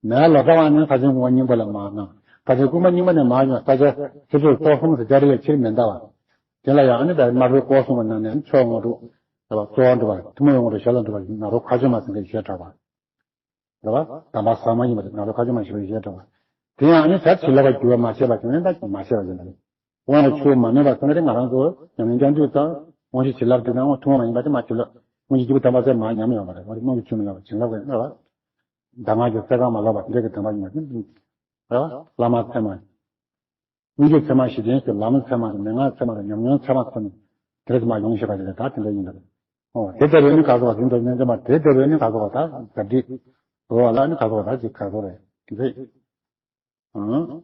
མེའི་ལོ་ཙཱ་བ་ནི་ས་ཆེན་ཀུན་དགའ་རྙིང་པ་ལས་མར་གནང་། ས་ཆེན་ཀུན་དགའ་རྙིང་པ་ནས་མར་ཡོང་ས་ཆ་ཆུ་ཚོད་སྟོང་གསུམ་དང་བརྒྱད་ཅུ་ལས་ཕྱིར་མི་འདའ་བ། དེ་ལ་ཡང་ནི་དམར་པོའི་སྐོར་གསུངས་པ་ནང་ནས་ཆོས་དངོས་གྲུབ། རེད་བ། རྩོལ་བ་འགྲུབ་པ་ཐུན་མོང་དངོས་གྲུབ་ཞལ་ལ་འགྲུབ་པ་ནཱ་རོ་མཁའ་སྤྱོད་མ་ཟེར་མཁན་ཞེས་གྲགས་པ། རེད་བ། གདམས་པ་ཟབ་མོ་ཡིན་པ་དེ་ནཱ་རོ་མཁའ་སྤྱོད་མ་ཞེས་པ་ཞེས་གྲགས་པ། དེ་ཡང་ནི་ད་བྱིན་རླབས་པ་འགྱུར་བ་མ་བྱས་པ་དེ་ནི་ད་མ་བྱས་པ་ཡིན་པ་རེད། དབང་ལ་ཆུ་བོ་མ་ནུས་པ་ཟེར་ན་དེ་ང་རང་ཚོ་ཉམས་ལེན་རྐྱང་དུས་ཙང་དབང་ཕྱུག་བྱིན་རླབས་དེ་དང་ཐུན་མོང་མ་ཡིན་པ་དེ་མ་བྱིན་རླབས་དབང་ཕྱུག་སྐྱེས་བུ་དམ་པ་ཚད་མ་ཉམས་ཡོང་བ་རེད། དབང་ཕྱུག་ཆུ་མི་ལ་བ་བྱིན་རླབས་ཀྱི་རེད་བ། གདམས་ངག་གི་རྩལ་གང་མ་ལོག་པ་དེ་འདྲ་གི་དམ་པ་ཡིན་པ་དེ་རེད་བ། བླ་མ་ཚད་མ། དབང་ཕྱུག་ཚད་མ་ཞེས་བྱའི་ཕྱིར་བླ་མ་ཚད་མ་དང་མན་ངག་ཚད་མ་དང་ཉམས་མྱོང་ཚད་མ་ཚོ་ནི་དེ་རེད་མ་ཡོང་ཤེས་པ་ཞིག་རེད། ད་དེ་འདྲ་ཡིན་པ་རེད། ཨོ་དེ་ལྟ་བུའི་ནི་ག་སོགས་པ་ཟིན་ཐོ་སྙན་ཚད་མ་དེ་ལྟ་བུའི་ནི་ག་སོགས་པ་ད་ཟབ་འགྲིག་འགྲོ་བ་ལ་ནི་ག་སོགས་པ་ད་ཅིག་ག་སོགས་རེད་དེ་ཚེ། ཨང་།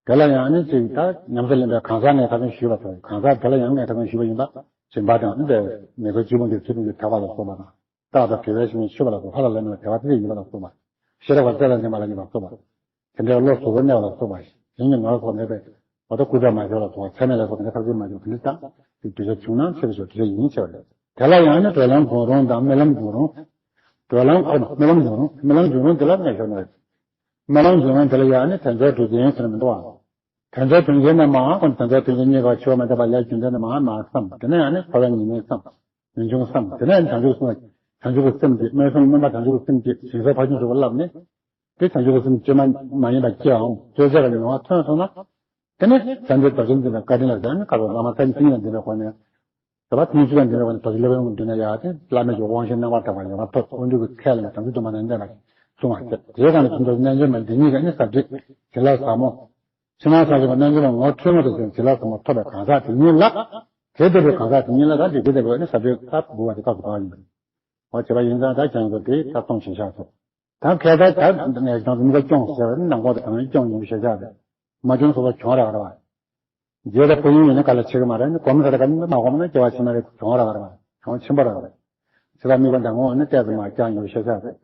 དེ་ལ་ཡང་ནི་ཅིག་ད་ཉམས་སུ་ལེན་པའི་གང་ཟག་ངས་ད་ཐེངས་ཞུས་པ་དང་གང་ཟག་དེ་ལ་ཡང་ངས་ད་ཐེངས་ཞུས་པ་ཡིན་པ་སྦྱིན་པ་དང་ནི་དེ་མི་དགེ་བཅུ་སྤོང་གི་ཚུལ་ཁྲིམས་ཀྱི་ཐེག་པ་ལ་སོགས་པ་དང་། རྟག་ཏུ་དགེ་བའི་བཤེས་གཉེན་མཆོད་པ་ལ་སོགས་ལྷ་ལ་བསླབ་ནས་དད་པ་ཐིག་ལེ་ཡིན་པ་ལ་སོགས་པ། ཤེས་རབ་པ་རྩལ་ལ་འཛིན་པ་ལ་ཡིན་པ་སོགས་པ། དེ་འདྲའི་བློ་གཟུ་བོར་གནས་པ་ལ་སོགས་པ། གཞན་གྱི་ངོ་ལ་སོགས་མེད་པའི་འོ་ད་སྐུ་ཚེ་མ་ཤོར་ལ་སོགས་པ་ཚད་མེད་ལ་སོགས་དེ་འདྲའི་ཐབས་ཤེས་མ་བྱུང་དེ་འདྲ་དང་དེ་གདུལ་བྱ་བྱུང་ན་ཆེ་བ་ཤོར་དེ་འདྲ་ཡིན་ཆེ་བ་རེད། དེ་ལ་ཡང་ནི་གྲོལ་ལམ་གང་རུང་དང་རྨི་ལམ་གང་རུང་། གྲོལ་ལམ་ཨ་རྨི་ལམ་གང་རུང་རྨི་ལམ་གང་རུང་དེ་ལ་གནས་ཤོར་ན་རེད། རྨི་ལམ་གང་རུང་དེ་ལ་ཡང་ནི་དོན་རྫོགས་གྲུབ་ཅན་ཟེར་མི་འདུག་ཨ། དོན་རྫོགས་དོན་གྱིས་ནི་མ་འོངས་དོན་རྫོགས་དོན་གྱིས་རྙེད་དཀའ་བ་འཆི་བ་མི་རྟག་པ་ལས་རྒྱུ་འབྲས་ནི་མ་མ་བསམ། དེ་ནས་ཡང་ནི་འཁོར་བའི་ཉེས་དམིགས་བསམ། ངེས་འབྱུང་བསམ། དེ་ནས་ཡང་བྱང་ཆུབ་སེམས། བྱང་ཆུབ་ཀྱི་སེམས་ཀྱིས་སྨོན་ལམ་སྨོན་པ་བྱང་ཆུབ་ཀྱི་སེམས་ཀྱིས་ཞིང་སར་ཕར་ཕྱིན་གྲུབ་པ་བསླབས་ནས། དེ་བྱང་ཆུབ་ཀྱི་སེམས་བཅོས་མ་མ་ཡིན་པ་སྐྱེའམ་བཅོས་བྱ་ལ་མྱོང་བ་ཐོན་སོང་ན། དེ་ནས་བྱམས་པའི་དོ་ཅན་འཛིན་པའི་བཀའ་དྲིན་ལ་བཞག་ནས་བཀའ་སྩལ་བླ་མ་ཚད་མེད་ཀྱི་འཛིན་པའི་སྒོ་ནས། དེ་བ་ཐུན་ཚོད་འདི་ནས་དོ་ཅི་ལེ་བའི་མདུན་ན་ཡ་དེ་བླ་མེད་ཀྱི་དབང་ཤེས་རྣམ་པར་དག་པ་ཡོད་པ་ཐོབ། དབང་སྡུད་ཀྱི་ཁས་ལེན་དམ་ཚིག་དུ་མ་ནན་ཏན་ལ་བཟུང་བ་བྱེད། དེའི་སྒང་ནས་ཁྱིམ་ཚང་རྣལ་འབྱོར་མ་འདི་ཉིད་ཀྱི་ནི་ཟབ་འགྲིག་བྱིན་རླབས་ཟབ་མོ། ཕྱི་ནང་གསང་སྔགས་རྣལ་འབྱོར་མ་ངོ་འཕྲོད་མ་ཐུབ་ཅིང་བྱིན་རླབས་ཟབ་མོ་ཐོབ་པའི་གང་ཟག་དེ་ཉིད་ལ། དེ་ལྟ་བུའི་གང་ཟག་དེ་ཉིད་ལ་ད་འདི་དེ་ལྟ་བུའི་ནི་ཟབ་འགྲིག་ད་འབུལ་བ་དེ་སྐབས་སུ་བབས་ཡིན་པ། འོ་བྱས་པ་ཡིན་ཙང་ད་ཁྱེད་ཚོ་དེ་ད་གཏོང་བྱེད་ཤག་ཚོ། ད་ཁ་ད་ད་ངས་ཀྱང་མི་ལ་སྐྱོང་ཟེར་བ་ནི་ནང་པ་དང་གང་སྐྱོང་ཡོང་ཤེས་བྱ་རེད། མ་སྐྱོང་སོགས་པ་གྱོང་རག་རེད་བ། རྗེས་ལ་ཕུ་ཡུང་ཡིན་ན་ག་ལ་ཆེ་གི་མ་རེད། ནི་གོམས་ཟེར་ག་ནི་མ་གོམས་ན་སྐྱེ་བ་ཕྱི་མ་རེད། གྱོང་རག་རེད་བ། གྱོང་ཆེན་པོ་རག་རེད། ཚེ་ལ་དམིགས་པ་འདང་ངོ་ནི་ཏོག་ཙམ་མ་སྐྱོང་ཡོང་ཤེས་བྱ་རེད།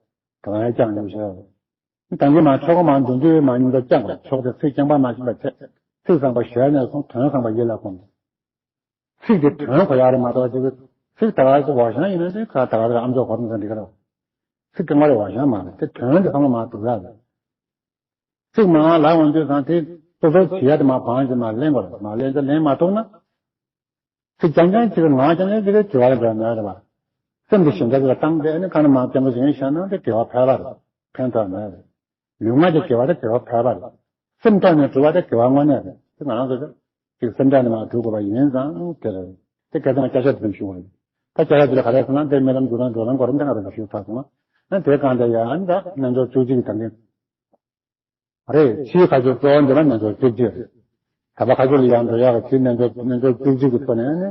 གང་ཡང་སྐྱོང་ཡོང་ཤེས་རེད། ནི་དང་གི་མ་ཆོག་གི་མ་འདུག་འདུག་མ་ཉུང་ཙམ་སྐྱོང་དགོས། ཆོག་དེ་ཚིག་རྐྱང་པ་མ་ཤེས་པ་བྱས། ཚིག་བཟང་པོ་ཞལ་ནས་གསུངས། དོན་བཟང་པོ་ཡིད་ལ་འཁོར། ཚིག་དེ་དོན་གོ་ཡག་རེད་མ་གཏོགས་ཅིག་ཚིག་ད་ག་ཟེར་བ་ཞང་ཡིན་ན་དེ་ཁ་ད་ག་ཟེར་ཨམ་ཅོག་གོ་རིམ་ཟེར་འགྲིག་གི་རེད། ཚིག་རྐང་པ་རེད་བ་ཞང་མ་རེད། དེ་དོན་དེ་ཚང་མ་མ་འདུག་ཡག་རེད། ཚིག་མ་ལབ་འོང་དུས་ཙང་དེ་ཏོག་ཏོག་བྱེད་ཡག་དེ་མ་བང་ཞིག་མ་ལེན་དགོས་རེད། མ་ལེན་ཚེ་ལེན་མ་ཐུབ་ན། ཚིག་རྐྱང་རྐྱང་ཅིག་ངག་རྐྱང་རྐྱང་ཅིག་དགེ་བ་རེད་མེད་རེད་བ། སེམས་དེ་ཞེན་ཆགས་ཅིག་ལ་བཏང་སྟེ་ནི་ཁ་ན་མ་རྐྱང་པོ་ཞིག་བཞག་ན་དེ་དགེ་བ་ཕལ་པ་རེད། ཕན་ཐོགས་མེད་རེད། ལུས་ངག་གི་དགེ་བ་དེ་དགེ་བ་ཕལ་པ་རེད། སེམས་ཐོག་ནས་སྒྲུབ་པ་དེ་དགེ་བ་དངོས་གནས་རེད། དེ་ང་རང་ཚོ་ཅིག་སེམས་ཐོག་ནས་མར་སྒྲུབ་དགོས་པ་ཡིན་ཙང་དེ་རེད། དེ་སྐད་ཆ་སྐད་ཆ་དེ་ཞུ་བ་རེད། ད་སྐད་ཆ་དེ་ལ་ག་རེ་ཟེར་ན་དེ་སྨོན་ལམ་འཇུག་སྟངས་འགྲོ་ལམ་གོ་རིམ་དེ་ང་རང་ཚོ་ཞུས་ཚར་སོང་ང་། ཨ་དེ་གང་དེ་ཡང་ཨ་ནི་ད་རྣལ་འབྱོར་བཅུ་གཅིག་གི་དང་ལེན། རེད། ཕྱིའི་ཁ་ཕྱོགས་གཙོ་བོ་འདི་ལ་རྣལ་འབྱོར་བཅུ་གཅིག་རེད། དམ་པ་ཁ་ཕྱོགས་ལ་ཡང་འགྲོ་ཡག་གི་ཕྱིའི་རྣལ་འབྱོར་རྣལ་འབྱོར་བཅུ་གཅིག་གི་ཐོག་ནས་ནི།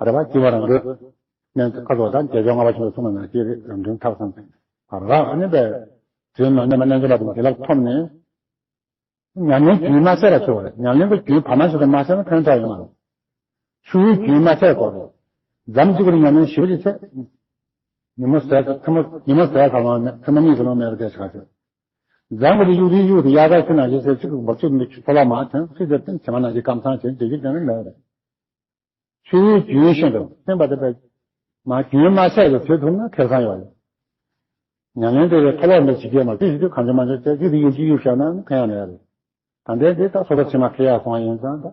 རེད་པ། སྐྱེ་བ་རང་གྲོལ། རྣལ་འབྱོར་ཁ་ཕྱོགས་དང་དགེ་སྦྱོར་ལྔ་པ་ཆེན་པོ་གསུངས་པ་ནང་བཞིན་རེད། རང་དོན་ཐབས་སངས་ཚེ། རང་ཨ་ནི་པས། དུས་ནམ་ནམ་རྣལ་འབྱོར་པ་དང་བྱིན་རླབས་ཐོབ་ནས། ཉམས་ལེན་རྒྱུན་མ་ཆད་པ་བྱེད་དགོས་རེད། ཉམས་ལེན་གྱི་རྒྱུན་བར་མ་ཞིག་ཏུ་མ་ཆད་ན་ཕན་ཐོགས་ཡོད་མ་རེད། ཆུ་བོའི་རྒྱུན་མ་ཆད་དགོས་རེད། མཚམས་གཅིག་གི་ཉམས་ལེན་ཞེ་པོ་ཅིག་བྱས། ཉིན་མོ་ཟས་མཚན་མོ་ཉིན་མོ་ཟས་གང་ལ་མེད། མཚན་མོ་གཉིད་ཀྱི་ལོང་མེད་པ་དེ་ཆགས་ཆོག་མཛངས་པ་དེ་གཡུག་དེ་གཡུག་དེ་དབྱར་ཁ་ཁྱི་ནང་བཞིན་ཟེར་གཅིག་གི་འབབ་ཚུགས་མི་འཚོ་ལ་མ་ཐོན་ཚིག་དེ་བྱེ་མ་ནང་བཞིན་སྐམ་སང་བྱེད་འདོད་ཀྱི་དོན་མེད་རེད། ཆུ་བོའི་རྒྱུན་བཞིན་དུ་སེམས་པ་དེ་པས་མ་རྒྱུན་མ་ཆད་དུ་བྱེད་ཐུབ་ན་ཁེ་བཟང་ཡོད་རེད། ཉམས་ལེན་དེ་ཡི་ཐོག་ལོག་མི་བྱེད་ཀྱི་མ་བྱེད་ཞིག་དུས་གང་ཅི་མ་ཅི་བྱས་རྒྱུ་དེ་ཡུལ་གྱི་གཡུག་བཞག་ན་ཕན་ཡང་མེད་རེད། ད་ལྟའི་འདི་ད་སོ་ད་ཕྱི་མ་ཁེ་ཡག་སོང་བ་ཡིན་ཙང་ད།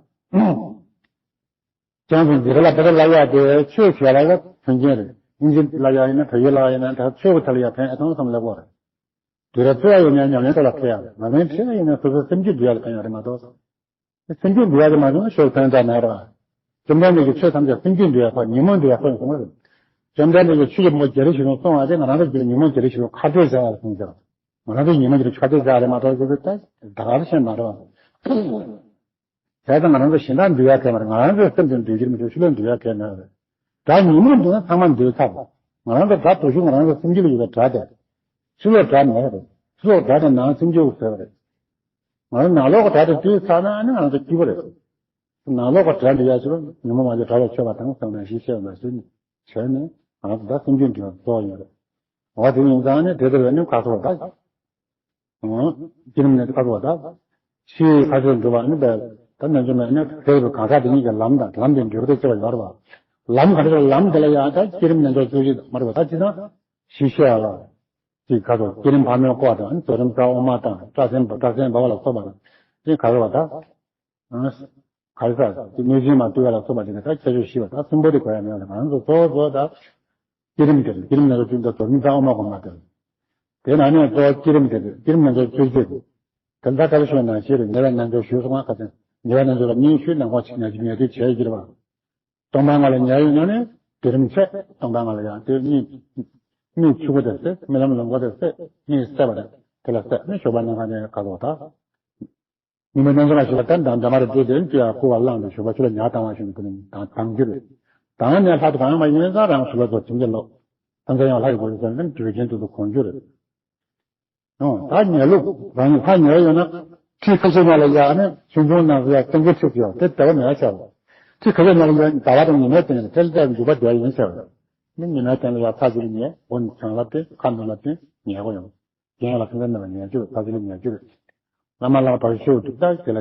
ཅང་ཙང་འདི་ར་ལ་བེ་ར་ལ་ཡ་དེ་ཆོས་ཞེས་ལ་ཡ་མཐུན་རྐྱེན་རེད། ཨིན་ཇི་ལ་ཡ་ཡིན་ན་བོད་ཡིག་ལ་ཡ་ཡིན་ན་ད་ཆོས་ཀྱི་ཐད་ལ་ཡ་ཕན་ཨེ་ཐང་བསམ་ལེགས་པོ་རེད། དུས་རབས་གསར་ཡོད་ན་ཉམས་ལེན་ཐོག་ལ་ཕན་ཡག་རེད། ཉམས་ལེན་ཕྲན་ཡིན་ན་སོ་སོའི་སེམས་རྒྱུད་འདུལ་ཡག་ལ་ཕན་ཡག་རེད་མ་གཏོགས། སེམས་རྒྱུད་འདུལ་ཡག་དེ་མ་བྱུང་ན་ཞོར་ཕན་ཐོགས་མེད་རེད། བཅོམ་ལྡན་འདས་ཀྱིས་ཆོས་ཐམས་ཅད་སེམས་རྒྱུད་འདུལ་ཡག་སོགས་ཉོན་མོངས་འདུལ་ཡག་སོགས་གསུངས་པ་རེད། བཅོམ་ལྡན་འདས་ཀྱིས་ཆོས་ཀྱི་མོ་རྒྱལ་རིགས་ཞིག་ལ་གསུངས་པ་དེ་ང་རང་ཚོ་རྒྱུད་ཉོན་མོངས་རྒྱལ་རིགས་ཞིག་ལ་ཁ་གཏད་བྱ་ཡག་ལ་གསུངས་ཀྱང་། ང་རང་ཚོ་ཉོན་མོངས་རྒྱལ་རིགས་ཁ་གཏད་བྱ་ཡག་རེད་མ་གཏོགས་ཅིག་ད་ད་ག་རེ་བཤད་མ་རེད་བ། བྱས་ཙང་ང་རང་ཚོ་གཞན་དག་འདུལ་ཡག་གལ་མ་རེད། ང་རང་ཚོའི་སེམས་དེ་འདུལ་རྒྱུ་མི་འདུག་ཕྱི་ལོགས་འདུལ་ཡག་གལ་མེད་རེད། ད་ཉོན་མོངས་འདུག་ན་ཚང་མ་འདུལ་ཚར། ང་རང་ཚོ་དགྲ་དུ་ཤུགས་ང་རང་ཚོ་སེམས་རྒྱུད་ལ་ཡོད་པའི་དགྲ་དེ། ཕྱི་ལོགས་དགྲ་མེད་རེད། ཕྱི་ལོགས་དགྲ་དེ་ནང་སེམས་རྒྱུད་ཟེར་བ་རེད། ང་རང་ནང་ལོགས་ཀྱི་དགྲ་དེ་བཏུལ་ཚར་ན་ཨ་ནི་ང་རང་ཚོ་སྐྱིད་པོ་རེད། ནང་ལོགས་ཀྱི་དགྲ་འདུལ་ཡག་ཕྱིར་ཉོན་མོངས་མ་ལུས་དགྲ་ལས་ཆོད་པ་དང་སེམས་ནང་ཞི་བྱེད་པ་ཞིག་བྱས་ནས་ང་རང་ཚོ་ད་སེམས་རྒྱུད་འདུལ་བ་གཙོ་བོ་ཡིན་རེད། འོ་དེ་ཡིན་ཙང་ནི་དེ་ལྟ་བས་ནི་ཁ་ཐོག་ད། བསྐྱེད་རིམ་ནི་ཁ་ཐོག་ད། ཕྱིའི་ཁ་ཕྱོགས་འགྲོ་བ་ནི་པས་ད་རྣལ་འབྱོར་མ་ནི་དེ་རུ་གང་ཟག་དེ་ཉིད་ཀྱི་ལམ་དང་ལམ་དེ་འགྲོ་དེ་ཅི་བ་ཡོད་རེད་བ། ལམ་ག་རེ་ལམ་དེ་ལ་ཡང་ད་བསྐྱེད་རིམ་རྣལ་འབྱོར་བཅུ་གཅིག་མ་རེད་བ། ད་ཅི་ན་ཞི་བྱེད་ལ། ཅིག་ཁ་ཐོག་བསྐྱེད་རིམ་ཕག་མོའི་སྐོར་དང་རྫོགས་རིམ་ས་འོག་མ་དང་སྐྲ་སེན་པ་སྐྲ་སེན་པ་བ་ལ་སོགས་པ་དང་ཅིག་ག་རེ་བ་ད། ག་རེ་ཟེར་དེ་གནོད་སྦྱིན་མ་བཏུལ་བ་ལ་སོགས་པ་དེ་ནི་ད་ཁྱད་ཆོས་ཞི་བ་ད་གསུམ་པོ་དེ་གོ་ཡ་མེད་ལ་ང་རང་ཚོ་གཙོ་བོ་གཙོ་བོ་ད། བསྐྱེད་རིམ་དེ་རེད། བསྐྱེད་རིམ་ནང་ལ་བཅུ་ད་རྫོགས་རིམ་ས་འོག་མ་གོ་མ་དེ་རེད། དེ་ནང་ནས་གཙོ་བོ་བསྐྱེད་རིམ་དེ་རེད། བསྐྱེད་རིམ་ནང་ལ་བཅུ་གཅིག་རེད། དེ་ལྟར་ཁ་ལ་ཤོད་ན་ཤེས་རེད། ཉེ་བའི་རྣལ་འབྱོར་ཞུས་སོང་ང་ཁ་ཚན། ཉེ་བའི་རྣལ་འབྱོར་ལ་སྙན་ཞུས་ནང་ཁོང་ཆིག་ཉལ་གྱི་ཉལ་དུས་བྱས་ཀྱི་རེད་བ། སྟོང་པ་ལྔ་ལ་ཉལ་ཡོད་ན་ནི་དེ་རིང་ཚེ་སྟོང་པ་ལྔ་ལ་ཡང་དེ་གཉིད་གཉིད་ཆུང་ཀུ་དེ་སད། རྨི་ལམ་ལོངས་སྐུ་དེ་སད། གཉིད་སད་པ་དེ་དེ་ལ་སད་ནི་ཞོགས་པ་ནམ་མཁའ་ནས་ག་ལོག་ད། ཉི་མའི་རྣལ་འབྱོར་ལ་ཞུགས་པ་ལྟར་འདྲ་འདྲ་མ་རེ་འདྲེས་ཏེ་ཅི་ཡང་སྐུ་བ་བླངས་ཏེ་ཞོགས་པ་ཆུ་ལ་ཉལ་བཏང་བ་བཞིན་དུ་ནི་དང་དང་རྒྱུ་རེད། དང་ནས་ལྷ་དུ་གང་ཡང་མ་ཡིན་ཙང་རང་ཞོགས་པ་ཚོ་བྱིན་གྱིས་རློབས། ཐམས་ཅད་ཡང་ལྷ་ཡི་སྒོ་ནས་ཟེར་ན་དུས་རྒྱུན་དུ་དུ་གོང་རྒྱུ་རེད། ཨོ། ད་ཉལ་ལུགས་རང་ཉིད་ཕར་ཉལ་ཡོད་ན་ཁྲི་ཁ་ཤས་ནང་ལ་ཡག་ནི་ཆུང་ཆུང་ནང་ལ་ཡག་སྟོན་ཀའི་ཁྲི་ཡོད་དེ་བདེ་བ་མེད་ཆགས་རེད། ཁྲི་ཁ་ཤས་ནང་ལ་ཡག་ཟླ་བ་དང་ཉི་མའི་སྟེང་ལ་ཐལ་ལྟ་འཇུག་པ་བདེ་བ་ཡིན་ཆགས་རེད། ནི་ཉི་མའི་སྟེང་ལ་ཡག་ཚ་ཅིག་ཉལ་མགོ་ནི་བྱང་ལ་བལྟས་ཁ་ནང་ལ་བལྟས་ཉལ་གོ་ཡོང་། རྒན་ལ་ཁ་ཚ་ནང་ལ་ཉལ་རྒྱུ་རེད། ཚ་ཅིག་ལ་ཉལ་རྒྱུ་རེད། བླ་མ་ལ་བར་ཤོག་ཏུ་ལྟ་དེ་ལ་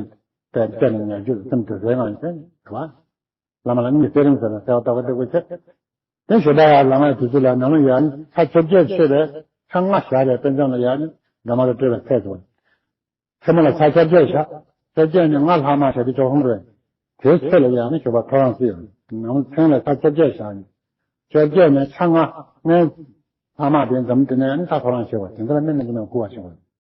བལྟས་བལྟས་ནས་ཉལ་རྒྱུ་རེད། སེམས་དུ་རེ་ངང་ཡིན་ཟེར་བ། བླ་མ་ལ་གཉིད་སད་རིམ་ཟེར་ན་གསལ་བ་རྟོགས་པ་སྟེགས་བུ་ཆེ། དེ་ཞོགས་པ་ཡར་ལངས་པའི་དུས་ཚོད་ལ་ནང་ལ་ཡར་ནི་ཚ་བཅོ་བརྒྱད་མཆོད་པའི་ཚ་ལྔ་བཞག་པའི་དཔེ་མཚོན་ལ་ཡར་ནི་འདྲ་མ་རུ་སྤྲོས་པའི་ཚད་དུ། མཚན་མོ་ལ་ཚ་བཅོ་བརྒྱད་བཞག་བཅོ་བརྒྱད་ནས་ལྔ་ལྷག་མ་བཞག་དུས་བཅུ་གསུམ་རེད། དེའི་ཚད་ལ་ཡར་ནི་ཞོགས་པ་ཐོ་རངས་སྲིད་ཡོད། ནང་མཚན་ལ་ཚ་བཅོ་བརྒྱད་བཞག་ནི། བཅོ་བརྒྱད་ནས་ཚ་ལྔ་ལྔའི་ལྷག་མ་དེ་འཛམ་དེ་ནས་ནི་ཚ་ཐོ་རངས་བྱེད་པ་དེ་འདྲ་ལ་སྨན་ནི་ཀུན་ནས་བསྐུར་བ་བྱེད་པ།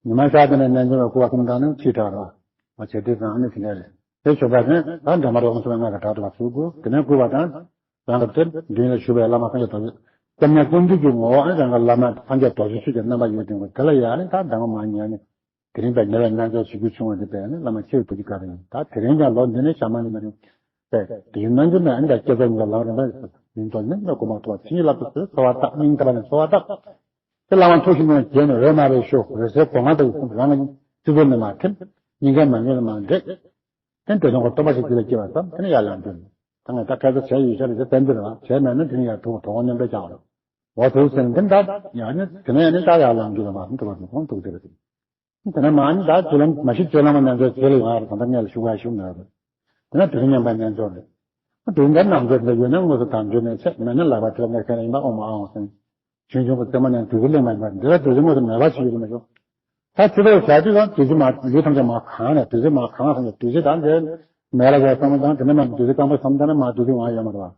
ཉི་མ་ཤར་དེ་ནས་རྣལ་འབྱོར་པ་སྐུ་བ་གསུམ་དང་ནི་ཁྲིད་དྲག་རོ། འོ་བྱེད་དུས་ཙང་ནི་དེ་འདྲ་རེད། དེ་ཞོགས་པ་ནི་ད་འདྲ་མ་རོགས་གསུམ་ལྔ་ག་དྲག་ཏུ་བ་ཚུར་དགོས། དེ་ནས་སྐུ་བ་དང་རང་གི་དེ་མདུན་ལ་བཞུགས་པའི་བླ་མ་སངས་རྒྱས་རྡོ་རྗེ་སྐྱབས་གནས་ཀུན་འདུས་ཀྱི་ངོ་བོ་ནི་རང་གི་བླ་མ་སངས་རྒྱས་རྡོ་རྗེ་ཆོས་ཀྱི་རྣམ་པ་ཡོད་དེ་དེ་ལ་ཡང་ནི་ད་འདྲ་མ་མ་ཉལ་ནི། དེ་རིང་པའི་ཉེ་བའི་རྣལ་འབྱོར་ཞིག་གུ་བྱུང་བ་འདི་པས་ནི་བླ་མ་ཆེ་བའི་བུ་གཅིག་ག་རེ་ཡིན། ད་དེ་རིང་ཀྱང་ལོ་འདི་ནས་ཞག་མ་ནི་མ་རིང་པས་དེ་ཡིན་ན་འགྱུར་ནས་ཨ་ནི་ད་སྐྱེ་ཚར་ཉིད་ལ་ལམ་རིམ་པ་ཡིན་དོ་ནི་ནི་དགོངས་པ་ཐོག་ཕྱིན་གྱི་ལག་ཏུ་གསོལ་ཚོར་བ་བཏབ་སྙིང་ཐག་པ་ནས་གསོལ་བ་བཏབ། དེ་བླ་མ་ཐུགས་ཤིན་ཏུ་དགྱེས་ནས་འོད་དམར་པོའི་ཤུགས་འོད་ཟེར་སྒོ་ང་དང་གསུམ་རང་གི་སྤྱི་བོ་ནས་མར་ཐིམ། སྙིང་གའི་མ་ཉེས་ལ་མར་འདྲེས། དེ་འདོད་ཆུང་གི་སྟོན་པ་ཞིག་དེ་ལ་སྐྱེས་པ་ཙམ་དེ་ནས་ཡར་ལངས་རྒྱུ་རེད། ད་ངས་ད་སྐད་ཆ་བྱས་ཡོད་ཤག་རེད་ཟེར་བསྟན་འདི་རེད་བ། བྱས་མེད་ན་དེ་ནས་ཡར་དུ་གྲོགས་པོ་རྣམ་པས་བཅར་བ་རེད། འོ་དེ་ཟེར་ནས་འདི་འདྲ་ཡང་ནི་དེ་ནས་ཡང་ནི་ད་ཡར་ལངས་རྒྱུ་རེད་བ། འདི་བ་དུ་ཁོང་ཐུག་དེ་རེད། དེ་ནས་མ་ནི་ད་སྤྱོད་ལམ་མ་གཞི་སྤྱོད་ལམ་རྣལ་འབྱོར་དེ་ལ་ཡོང་ཡ་རེད། ད་ལྟ་ངས་ལ་ཞུ་བ་ཞུ་མེད་རེད། དེ་ནས་དེ་རིང་ཉམས་པའི་རྣལ་འབྱོར་རེད། དེ་འདྲ་རྣལ་འབྱོར་འདི་ཡོད་ན་དངོས་སུ་དམ་ཆོས་ནས་ཆེ་མེད་ན་ལག་པ་དེ་ལ་ངས་ཁས་ལེན་ཡིན་པ་ཨོ་མ་ཨ་འོང་སེང་། ཆུང་ཆུང་གི་རྩེ་མོ་ནས་བདུད་རྩི་ལེན་མ་ཡིན་པ་འདི་ལ་བདུད་རྩི་དངོས་སུ་མེད་པ་ཞིག་ཡོད་མ་ཞོག་ད་ཕྱི་ལོགས་བྱ་དུས་ཀྱང་བདུད་རྩི་མ་ལུས་ཐམས་ཅད་མ་གང་ནས་བདུད་རྩི་མ་གང་སོང་ནས་བདུད་རྩི་དང་འདྲེས་མེད་ལ་ཡ་བསམ་བློ་དང་དེ་ནས་མ་བདུད་རྩི་སྐམ་པོ་བསམ་བློ་ན་མ་བདུད་རྩི་འོང་ཡོད་མ་རེད་བ།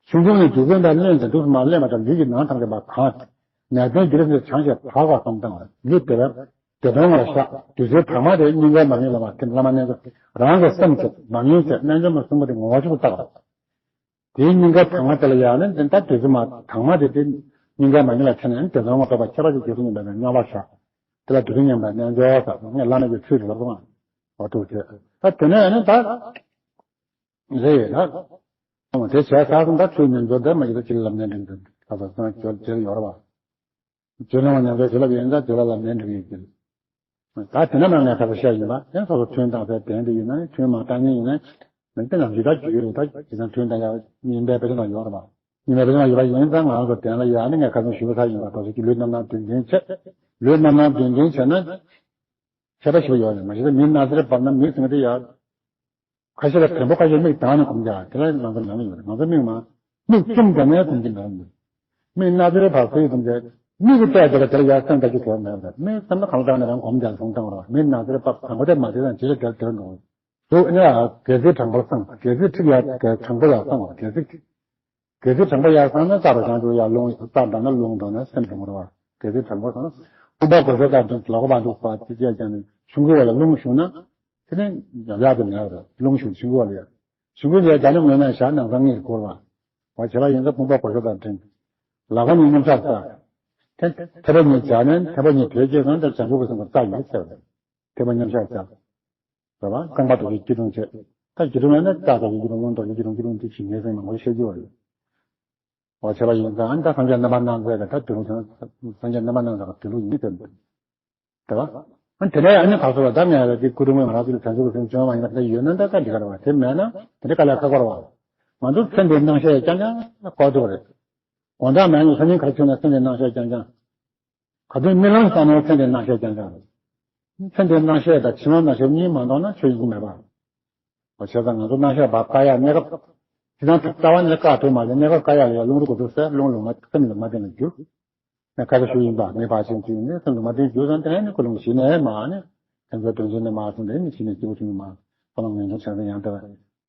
ཆུང་ཆུང་ནས་དུས་ཚོད་འདྲ་ལེན་ཟེར་དུས་མ་ལེན་པ་དང་ལུས་ཀྱི་ནང་ཐམས་ཅད་པ་གང་། ནད་གདོན་བགེགས་རིགས་ཚང་ཞིང་དག་པར་སྤང་བཏང་བ། ལུས་བདེ་བའི་བདེ་སྟོང་ལ་བཞག་དུས་ཚོད་དང་མ་དེ་སྙིང་གའི་མ་ངེས་ལ་བ་དེ་བླ་མ་རྣལ་འབྱོར་རང་གི་སེམས་ཀྱི་མ་ངེས་ཚེ་རྣལ་འབྱོར་མ་གསུངས་པ་དེ་ངོ་བོ་ཅིག་ཏུ་བཏགས་པ། དེའི་སྙིང་གའི་དྭངས་མ་དེ་ལ་ཡང་ནི་འདི་ལྟར་དུས་ཚོད་མ་དྭངས་མ་དེ་དེ་སྙིང་གའི་མ་ངེས་ལ་ཐིམ་ནས་བདེ་སྟོང་ལ་ལྟོས་པ་ཁྱད་པར་གྱི་རྗེས་སུ་སྙོམས་པའི་སྙོམས་པར་བཞག་དེ་ལ་དུས་ཚོད་མཉམ་པའི་རྣལ་འབྱོར་ཟེར་ངས་བླ་མེད་ཀྱི་ཚུལ་དུ་ལབ་སོང་བ། འོ་ཐུགས་རྗེ་ཆེ། ད་དེ་ནས་ནི་ད། རེད་ད། ཨོ་དེ་བྱས་ཚར་སོང་ད་ཚུལ་ནས་འབྱོར་ད་མ་ཡིན་ད་ཅི་ལ་ལབ་ནས་འགྲིག་འགྲིག་ད་ད་སོང་བྱོལ་བྱོལ་ཡོད་ར་བ། བྱོལ་ལ་བ་ཉམས་པའི་བྱོལ་ལ་ཡིན་ད་བྱོལ་ལ་ལབ་ནས་འགྲིག་ཡིན་ཀྱི། ད་དེ་ན་མ་ངས་ཁ་ལ་བཤད་ཡིན་པ་དེ་སོ་སོ་ཐོན་དང་ཟེར་དེ་འདྲ་ཡིན་ན་ནི་ཐོན་མ་བཏང་ཉིན་ཡིན་ན་མི་དེ་ནང་ཇི་ལྟར་བརྗོད་ཡོད་རེད་ད་ཇི་ལྟར་ཐོན་དང་ཡག་ཡིན་པའི་དཔེ་ཆ་ནང་ཡོད་ར་བ། ཡིན་པའི་དཔེ་ཆ་ནང་ཡོད་པ་ཡིན་ཙང་ང་ཚོ་དེ་ལ་ཡག་ནི་ངས་ཁ་སང་ཞུ་བ་ས་ཡིན་པ་ད་སོ་ཀྱི་ལུས་རྣམ་སྣང་དོན་ལྡན་བྱས་ལུས་རྣམ་སྣང་དོན་ལྡན་བྱས་ན། ཁྱད་པར་ཞིག་ཡོད་རེད་མ་གཞི་ད་མི་སྣ་ཚེ་རེ་བབ་ན་མི་ཟེར་མཁན་དེ་ཡ། ཁ་ཤས་ལ་བེམ་པོ་ཁ་ཤས་མིག་གདངས་ནས་སྒོམ་རྒྱག་དེ་ལ་ང་ཚོ་ནང་ཡོད་རེད་ང་ཚོ་མིག་མ། མིག་བཙུམ་རྒྱག་ནས་སྒོམ་གྱི་འདུག་མི་སྣ་ཚེ་རེ་བབ་ཟེར་སྒོམ་རྒྱག་མིག་གི་བལྟས་རྒྱག་དེ་ལ་ཡ་སེམས་ལྟ་རྒྱུ་དོན་མེད་རེད་མི་སེམས་ལ་གང་ལྟར་ནས་རང་སྒོམ་རྒྱག་སོང་བཏང་བ་རེད་མི་སྣ་ཚེ་རེ་བབ་བེམ་པོ་དེ་མ་དེ་དང་ཇི་ལ་དེར་དེར་འགྲོ། དུ་ཨ་ནི་དགེ་ཚུལ་དྲང་པོར་བསྲང་དགེ་ཚུལ་ཁྲིམས་ཡ་དྲང་པོ་ཡ་བསྲང་བ་དགེ་ཚུལ། དགེ་ཚུལ་དྲང་པོ་ཡར་སོང་ན་རྩ་བ་བྱང་ཆུབ་ཡར་ལོངས་རྩ་འདྲ་ན་ལོངས་འདྲ་ན་སེམས་དྲང་པོ་རེད་བ། དགེ་ཚུལ་དྲང་པོ་སོང་ན་ཕུང་པོ་གོལ་ས་དང་ལོག་པ་འདུག་པ་ཅི་བྱས་ཀྱང་ནི་ཆུང་ཀུ་བ་ལ་ལོངས་ཞུགས་ན་དེ་ནི་ཡག་ཡག་ཏུ་མེད་རེད་ལོངས་ཞུགས་ཆུང་ཀུ་བ་ལ་ཡ། ཆུང་ཀུ་ལ་ཡ་རྒྱ་ནི་ངོས་ནས་བཞག་ནང་ཚང་ངེས་སྐོར་བ། བ་བྱེད་པ་ཡིན་ཙང་ཕུང་པོ་གོལ་ས་དང་ལོག་པ་ནི་མཉམ་བཞག་ས། དེ་ཐེག་པ་གཉིས་བྱས་ནས་ཐེག་པ་གཉིས་དོན་བྱེད་ཙང་དེ་བྱང་ཆུབ་ཀྱི་སེམས་ཀྱི་རྩ་ཡིན་ཟེར་བ་རེད། ཐེག་པ་མཉམ་བཞག་བྱ། རེད་བ། རྐང་པ་རྡོ་རྗེ་སྐྱིལ་ཀྲུང་བྱེད། ད་སྐྱིལ་ཀྲུང་ལ་ནི་རྩ་རྡོ་རྗེ་སྐྱིལ་ཀྲུང་རླུང་རྡོ་རྗེ་སྐྱིལ་ཀྲུང་སྐྱིལ་ཀྲུང་དེ་ཞིག་ངེས་ཟིན་མང་པོ་བཤད་རྒྱུ་བ་རེད། འོ་བྱས་པ་ཡིན་ཙང་ཨ་ནི་ད་སངས་རྒྱས་རྣམ་པར་སྣང་མཛད་ཀྱི་ད་དུས་ལུགས་དེ་སངས་རྒྱས་རྣམ་པར་སྣང་མཛད་ཀྱི་དུས་ལུགས་ཡིན་ཟེར་འདུག་རེད་བ། ཨ་ནི་དེ་ནས་ཨ་ནི་ག་སོ་ལ་ད་ངས་ར་དེ་སྐུ་ཕྲེང་བའི་ང་རང་ཚོ་ལ་བྱང་ཆུབ་ཀྱི་སེམས་བྱུང་བ་ཡིན་ན་ད་ཡོད་ན་ད་ད་འགྲིག་ག་རེད་བ་དེ་མེད་ན་དེ་འདྲ་དཀའ་ལས་ཁག་པོ་རེད་བ། ང་ཚོ་ཚེ་འདིའི་སྣང་ཤས་རྐྱང་རྐྱང་ལ་བཀོད་འདུག་རེད། དགོང་དག་མེད་ན་སང་ཉིན་ག་རེ་བྱུང་ན་སེམས་ཀྱི་སྣང་ཤས་རྐྱང་རྐྱང་། ག་དུས་རྨི་ལམ་བསམ་ན་ཚེ་འདིའི་སྣང་ཤས་རྐྱང་རྐྱང་རེད། ཚེ་འདིའི་སྣང་ཤས་དང་ཕྱི་མའི་སྣང་ཤས་གཉིས་མ་མཐོང་ན་ཆོས་ཡིན་གྱི་མེད་པ། འོ་བྱས་ཙང་ང་ཚོ་སྣང་ཤས་བག་བཀག་ཡག་གནས་སྐབས། སྤྱིར་བཏང་རྩ་བ་ནས་བཀག་ཐུབ་མ་རེད་གནས་སྐབས་བཀག་ཡག་ལ་ཡང་རླུང་རིག་གོ་ཐུབ་ཟེར་རླུང་ལུང་མ་སེམས་ལུང་མ་བསྟན་ལ་འགྱུར། ནས་ཁ་ཚ་ཞུ་ཡིན་པ་མི་ཕར་ཕྱིན་ཚུལ་ནས་སེམས་ལུང་མ་བསྟན་འགྱུར་ཙང་དེ་ནས་ནི་ཀུན་སློང་གཞི་ནས་མ་ནི། དེ་ཚོའི་དོན་ཚན་ནས་མ་སོང་དེ་ནི་གཞི་ནས་སྐྱིད་པོ་བྱུང་ཡིན་མ། ཀུན་སློང་ངན་སོང་བྱས་ཙང་ཡང་དེ་བ།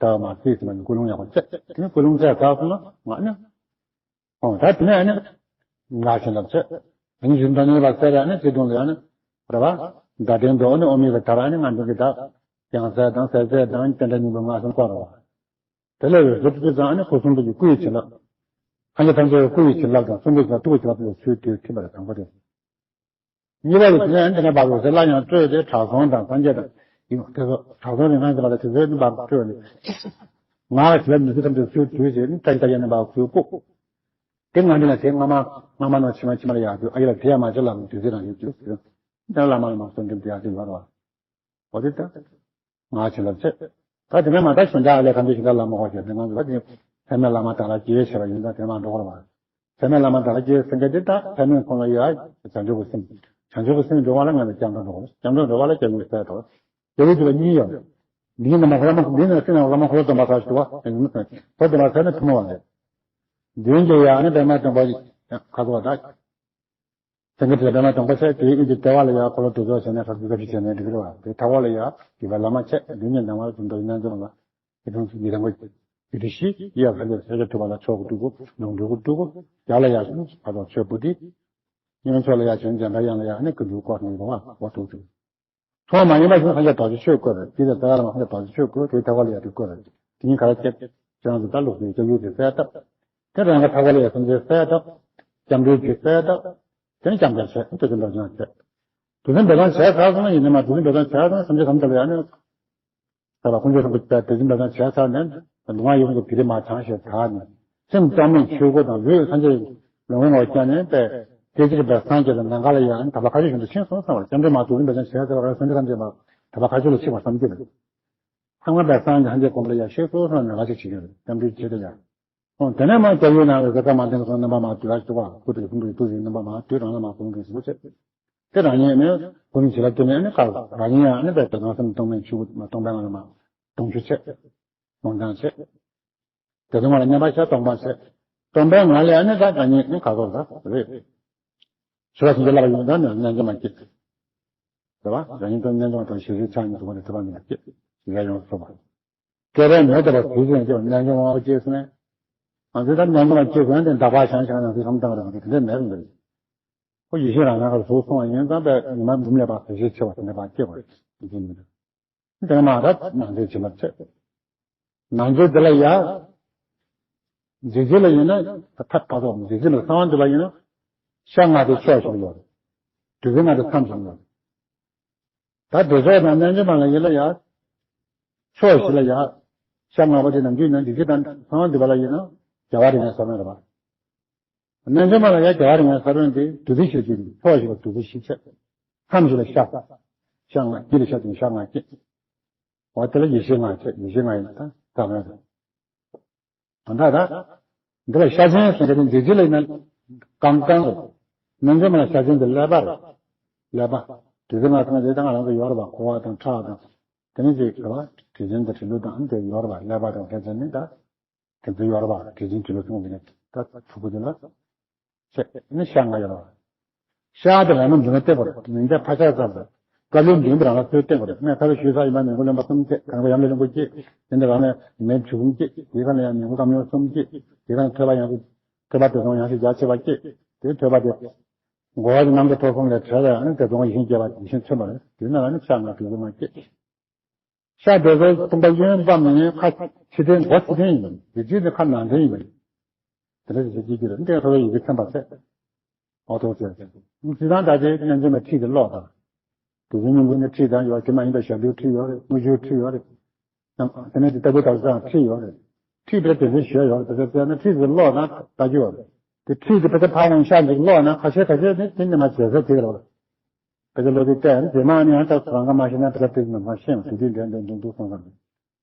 དེ་བ་མ་སྲིད་ཟེར་བ་ནི་ཀུན་སློང་ཡག་པོ་བྱས་དེ་ནི་ཀུན་སློང་བྱས་ཚར་སོང་ན་ང་ནི། ཨོ་ད་དེ་ནས་ནི། ང་བྱིན་རླབས་ཆེ། ཨ་ནི་རིམ་གྲོ་ནས་ལ་གསལ་ར་ནི་ཚེ་དུང་ལ་ཡང་ནི། རེད་བ། ད་དེང་དུ་ཨ་ནི་ཨོ་མི་གི་ད་ར་ནི་ང་འདུག་གི་ད། ཡང་གསལ་དང་གསལ་གསལ་དང་རྟེན་འབྲེལ་སྙིང་པོའི་ངག་གསུམ་སྐོར་རེད་བ། དེ་ལས་རེ་རེ་དུ་ཙང་ཨ་ནི་སྐུ་གསུང་ཐུགས་ཀྱི་སྐུ་ཡི་བྱིན་རླབས། སངས་རྒྱས་ཐམས་ཅད་ཀྱི་སྐུ་ཡི་བྱིན་རླབས་དང་གསུང་གི་བྱིན་རླབས་ཐུགས་ཀྱི་བྱིན་རླབས་ཚུལ་དེ་ཐིམ་པ་རེད་དང་པོ་རེད། གཉིས་པ་ལ་དེ་ནས་དེ་ནས་བར་དུ་ཟེར་སླར་ཡང་སྤྲོས་ཏེ་དྲང་སྲོང་དང་སངས་རྒྱས་དང་ཡིན་དེ་ཚོ་དྲང་སྲོང་རིགས་ལྔ་ཟེར་བ་ལ་དེ་ཚོའི་བར་དུ་སྤྲོས་ནས། ང་ལ་བྱིན་རླབས་མི་བསྐྱོད་ཐམས་ཅད་ཚུར་བསྡུས་ཏེ་ནི་ཏྲ་ཏྲ་ཡ་ནི་བར་དུ་བཀུག་དེ་ང་འདི་ལ་དེ་སྔ་མ་སྔ་མ་ནང་ཕྱི་མ་ཕྱི་མ་ལ་ཡར་བསྡུས་ཨ་ཡི་ལ་དེ་ཡ་མ་བྱེད་ལ་བསྡུས་ཚེ་རང་བཞིན་བསྡུས་ཟེར། དེ་ལ་བླ་མ་ལ་མ་གསུང་འདྲེན་དེ་ཡར་བསྡུས་ཡོད་རེད་བ། འོ་དེ་ལྟ། ང་བྱིན་རླབས་ཆེ། ད་དེ་ནས་མ་ད་གཞན་དག་ཨ་ལས་ཁམས་ཚོ་གཞན་དག་ལ་མ་ཧོ་ཞེས་ནས་ང་ཚོ་ད་དེ་ཚད་མེད་བླ་མ་དག་ལ་སྐྱེས་བྱས་པ་ཡིན་ད་དེ་མ་འགྲོ་བར་བ། ཚད་མེད་བླ་མ་དག་ལ་སྐྱེས་ཟེར་མཁན་དེ་ད་ཚད་མེད་ཁོང་ལ་ཡ་བྱང་ཆུབ་ཀྱི་སེམས། བྱང་ཆུབ་ཀྱི་སེམས་འགྲོ་བ་ལ་ང་ཚོ་སྐྱབས་འགྲོ་འགྲོ་བ་སྐྱབས་འགྲོ་འགྲོ་བ་ལ་སྐྱབས་འགྲོ་ཟེར་དོ། སྐྱབས་འགྲོ་དེ་ལ་གཉིས་ཡོད། འདིའི་ནང་མ་ཧོ་ལ་མ་འདིའི་ནང་སེམས་ནང་ལ་མ་ཧོ་ལ་སྡོམ་པ་ཁ་ཞུ་བ་ཡང་མི་སེམས་ཧོ་སྡོམ་པ་ཟེར་ན་ཐུན་མོང་བ་རེད། མདུན་གྱི་ཡ་ནི་པདྨ་སྟོང་པ་ཁ་ཚོ་ད། སེང་གེ་དེ་ལ་པདྨ་དང་པོ་ཆེ་དེའི་དབུས་ཀྱི་ལྟེ་བ་ལ་ཡང་འཁོར་ལོ་དྲུག་ཚོགས་བྱས་ནས་ཁ་ཚུགས་ཀ་ཕྱི་བྱས་ནས་འགྲིག་གི་རེད་བ། དེ་མཐའ་འཁོར་ལ་ཡང་རྒྱུད་པ་བླ་མ་ཆེ་མདུན་གྱི་ནང་བར་ཟུང་དུ་ཡིན་ན་འཛོམས་ལ་ཡི་དམ་ཡི་དམ་པོ་ཡི་དམ་བཞི་ཡི་ཡ་ཁ་ལས་ས་ཆ་ཐུབ་པ་ལ་མཆོག་གི་སྤྲུལ་སྐུ་ལོངས་སྤྲུལ་སྐུ་སྤྲུལ་སྐུ་ཡར་ལ་ཡ་ཕ་ཚོགས་ཆོས་པོ་ཏི། གཡོན་ཕྱོགས་ལ་ཡ་བྱོན་འཇམ་དཔལ་དབྱངས་ལ་ཡ་ནི་ཀུན་འདུས་སྐུ་གསུང་གི་བ་འོ་ཐུགས་ཐུབ། ཐོག་མ་ཡིན་པ་བཞིན་ས་ཆ་རྡོ་རྗེ་ཆོས་སྐུ་རེད། དེ་ལ་ས་ཆ་ལ་མ་ས་ཆ་རྡོ་རྗེ་ཆོས་སྐུ་དེའི་མཐའ་འཁོར་ལ་ཡ་དེ་སྐུ་རེད། དེ་གཉིས་ག་རེ་བྱེད། ཁྱེད་རང་ཚོ་ད་ལུགས་སྲོལ་སྐྱབས་ཡུལ་དེ་གསལ་བཏབ། དེ་རང་གི་མཐའ་འཁོར་ལ་ཡ་སེམས་ཅན་གསལ་བཏབ། སྐྱབས་འགྲོའི་རྒྱུ་གསལ་བཏབ། དེ་ནི་སྐྱབས་འགྲོ་བྱེད་དེ་ཚོ་འགྲོ་སྦྱང་བྱེད། དེ་ཚོ་འགྲོ་སྦྱང་བྱས་ཚར་སོང་ན་ཡིན་ནི་མ་དེ་ཚོ་འགྲོ་སྦྱང་བྱས་ཚར་སོང་ན་སེམས་ཅན་ཐམས་ཅད་ལ་ཡ་ནི། ས་ལ་དཀོན་མཆོག་གསུམ་གྱི་དེ་ཚོ་འགྲོ་སྦྱང་བྱས་ཚར་ནས་ལུང་བ་ཡོངས་ཀྱི་དེ་རིང་མ་ཚང་ཞེས་དག་ནས་སེམས་གཙང་མའི་ཆོས་སྒོ་དང་ལུས་སངས་རྒྱས་ལུང་བའི་ངོ་བོ་བསྐྱངས་ནས་པས་སྐད་ཅིག་པའི་སངས་རྒྱས་དང་ནམ་མཁའ་ལ་ཡ་ནི་དམ་པ་མཁའ་སྤྱོད་བཞིན་དུ་ཕྱིན་སོང་བསམ་པར་སྐྱབས་འགྲོ་མ་དེ་ཚོ་འགྲོ་སྦྱང་བྱས་ཚར་བ་སེམས་ཅན་ཐམས་ཅད་མ་དམ་པ་མཁའ་སྤྱོད་ལ་ཆིབས་པར་བསམ་གྱི་རེད། ཚང་མ་པས་སངས་རྒྱས་ལྷན་སྐྱེས་སྒོམ་པ་ལ་ཡ་ཤེས་སོ་སོ་ནས་ལ་ཆ་བྱེད་ཀྱི་རེད་སྐྱབས་འགྲོའི་ཆེད་དུ་ཡ། ཨོ་དེ་ནས་མ་སྐྱབས་ཡུལ་ནང་ལ་ཟེར་ཁ་མ་བསྟན་སོང་རྣམ་པ་མ་དུས་ལ་བཅུག་པ་སྐུ་དྲུག་གསུང་དྲུག་ཏུ་ཟིན་རྣམ་པ་མ་དུས་རང་ལ་མ་སྐུ་དྲུག་ཟིན་པོ་ཆེ། དེ་རང་ཉིད་ནི་སྐུ་ནི་བྱིན་རླབས་སྟེར་ནས་ནི་ཁ་རང་ཉིད་ཡང་ནི་པའི་དོན་དམ་སེམས་སྟོང་མེད་ཆུ་བོ་སྟོང་པའི་ངང་ལ་མ་སྟོང་ཆུ་ཆེ། སྟོང་ལྗང་ཆེ། དེ་དུས་ང་ལ་མཉམ་པར་བྱས་སྟོང་པ་ཆེ། སྟོང་པའི་ངང་ལ་ནི་ད་རང་ཉིད་ནི་ཁ་རོག་ད་རེད། ཆུ་བ་སུམ་ཅུ་བརླབས་ཡོང་ད་ནི་རྣལ་འབྱོར་མ་སྐྱེས། རེད་བ། རང་ཉིད་དང་རྣལ་འབྱོར་མ་དང་ཞི་བའི་ཆ་གཉིས་སུ་བ་ནི་ཐུབ་པ་མེད་པ་སྐྱེས་ཞི་བའི་ཡོངས་སུ་ཐུབ་པ། སྐྱེ་བའི་མེད་དེ་བ་དུས་ཀྱང་སྐྱེ་བ་རྣལ་འབྱོར་མ་སྐྱེས་སོང་ནས། ང་ཚོས་ད་རྣལ་འབྱོར་མ་སྐྱེས་སོང་ནས་འདག་པ་བྱང་བྱང་ནང་དུ་བསམ་བཏང་རེད་བ་དེ་འདྲ་མེད་རུང་རེད། ཁོ་ཡེ་ཤེས་རང་རང་ག་རུ་གཟུགས་སོང་བ་ཡིན་ཙང་པས་ཉི་མ་འབུམ་ལས་ཕར་ཟད་ཤེས་ཆེ་བ་དེ་འདྲ་ཕར་སྐྱེ་བ་རེད། དེ་ནི་མ་རབས་ནང་ཚན་བྱིན་རླབས་ཆེ། ནང་ཚན་འདི་ལ་ཡ། འཇིགས་བྱེད་ལ་ཡིན་ན་ཐབས་ཕ་ཐོགས་འཇིགས་བྱེད་ལ་གསང་བ་འདུས་པ་ཡིན་ན། ཤ་ལྔ་དེ་ཕྱོགས་བཞིར་ཡོད་རེད། བདུད་རྩི་ལྔ་དེ་མཚམས་བཞིར་ཡོད་རེད། ད་འདོད་ཆགས་དང་རྣལ་འབྱོར་མ་ལ་ཡིན་ལ་ཡ། ཕྱོགས་བཞི་ལ་ཡ། ཤ་ལྔ་པོ་དེ་ནམ་རྒྱུན་ནང་འཇིགས་བྱེད་དང་གསང་བ་འདུས་པ་ལ་ཡིན་ན། རྒྱལ་བ་རིགས་ལྔའི་ས་བོན་རེད་པ། རྣལ་འབྱོར་མ་ལ་ཡ་རྒྱལ་བ་རིགས་ལྔའི་ས་བོན་དེ་བདུད་རྩི་ཤེས་བྱེད་ཀྱི་ཕྱོགས་བཞི་ལ་བདུད་རྩི་ཤེས་བྱེད། མཚམས་བཞི་ལ་ཤ། ཤ་ལྔ་དཀྱིལ་ལ་ཤ་དང་ཤ་ལྔ་སྐྱེ། འོ་དེ་ལ་ཡེ་ཤེས་ལྔ་བྱེད་ཡེ་ཤེས་ལྔ་ཡིན་ད་ད་ལོན་རེད། ད་ད། འདི་ལ་ཤ་ཆེན་ཟེར་མཁན་དེ་འདི་ལ་ཡིན་ན་རྐང་རྐང་རེད། རྣལ་འབྱོར་མ་ལ་ཤ་ཆེན་དེ་ཀླད་པ་རེད། ཀླད་པ། དེ་ཚོ་ང་ཚང་རེད་ད་ང་རང་ཚོ་ཡོད་རེད་པ་ཁུ་བ་དང་ཁྲག་དང་། དེ་ནས་ཅིག་རེད་པ། དྲི་ཆེན་དང་དྲི་ལུ་དང་དེ་ཡོད་རེད་པ་ཀླད་པ་དང་དེ་ཚོ་ནི་ད། དེ་ཚོ་ཡོད་རེད་པ་དྲི་ཆེན་དྲི་ལུ་གསུམ་དེ་ནི་ད་ཕྲུ་གུ་དེ་ལ། ཤ་ནི་ཤ་ལྔ་ཡོད་རེད་པ། ཤ་དེ་རང་ལ་འདུག་ན་བསྟན་དགོས་རེད། མིང་དེ་ཕ་ཤ་ཙམ་རེད། བཀའ་བློན་འདུས་པ་རང་ལ་ཚུར་བསྟན་དགོས་རེད། སྨད་ཁ་བའི་ཤུལ་ས་ཡིན་པ་མི་མགོ་རློན་པ་གསུམ་བཅས་གང་པ་ཡང་མི་རློན་པོ་བཅས་དེ་འདྲ་རང་ལ་མེ་བྱུག་གསུམ་བཅས་དེ་ག་ལ་ཡང་མི་མགོ་སྐམ་ཡོང་གསུམ་བཅས་དེ་ག་ལ་ཐོད་པ་ཡང་ཐོད་པ་དེ་ཚོ་ཡང་ཤས་རྒྱ་ཆེ་བ་བཅས་དེ་ཐོད་པ་དེ་མགོ་བ་དེ་གནམ་གྱི་ཐོག་གསུམ་ལས་བྲལ་བའི་ཨ་ནི་དེ་ཚོ་ཡིད་བཞིན་སྐྱེ་བ་ཡིད་བཞིན་མཚོན་པ་རེད། དེ་ན་ཨ་ནི་ཤ་ལྔ་དུས་ཚོད་མ་སྐྱེས། ཤ་དེ་ཚོ་སྟོང་པ་གཡོན་པ་མིན་ཁ་ཕྱི་ཐེན་མགོ་ཕྱི་ཐེན་ཡིན་པ་རེད། རྒྱུད་ནི་ཁ་ནང་ཐེན་ཡིན་པ་རེད། དེ་འདྲ་ཞིག་བྱེད་ཀྱི་རེད། འདི་ཁྲོ་བའི་ཡི་གེ་ཚན་པ་ཚད། ཨོ་ཐོག་ཚད། སྤྱི་བཏང་ད་ལྟའི་རྣལ་འབྱོར་མའི་ཁྲིད་དེ་ཀློག་དང་། དེ་བཞིན་སྙིང་པོའི་ནི་ཁྲིད་དང་ཡོད། དེ་མ་ཡིན་པའི་ཞབས་འདྲེན་ཁྲིད་ཡོད་རེད། དངུལ་ཆུའི་ཁྲིད་ཡོད་རེད། དེ་ནས་དེ་ལྟ་བུའི་དག་སའང་ཁྲིད་ཡོད་རེད། ཁྲིད་དེ་དེ་ཚོའི་ཞོལ་ཡོད་རེད། དེ་ཚོ་བཙལ་ན་ཁྲིད་དེ་ཀློག་དང་ལྟ་རྒྱུ་ཡོད་རེད། དེ་ཁྲིད་དེ་ཕལ་ཆེར་ཕར་ཡང་ཤ་འཇིག་ཀློག་ན་ཁ་ཤས་ཁ་ཤས་ནི་དེ་ནི་མ་བྱེད་ས་དེ་རེད། དཔེ་ཆ་ཀློག་དུས་བལྟས་ན་རྗེས་མ་ནི་ཡང་ད་རང་ག་མ་ཤེས་ན་དཔེ་ཆ་དེ་མ་ཤེས་ན་དེ་དུས་འདྲ་འདྲ་འདུག་འདུག་སོང་ཙང་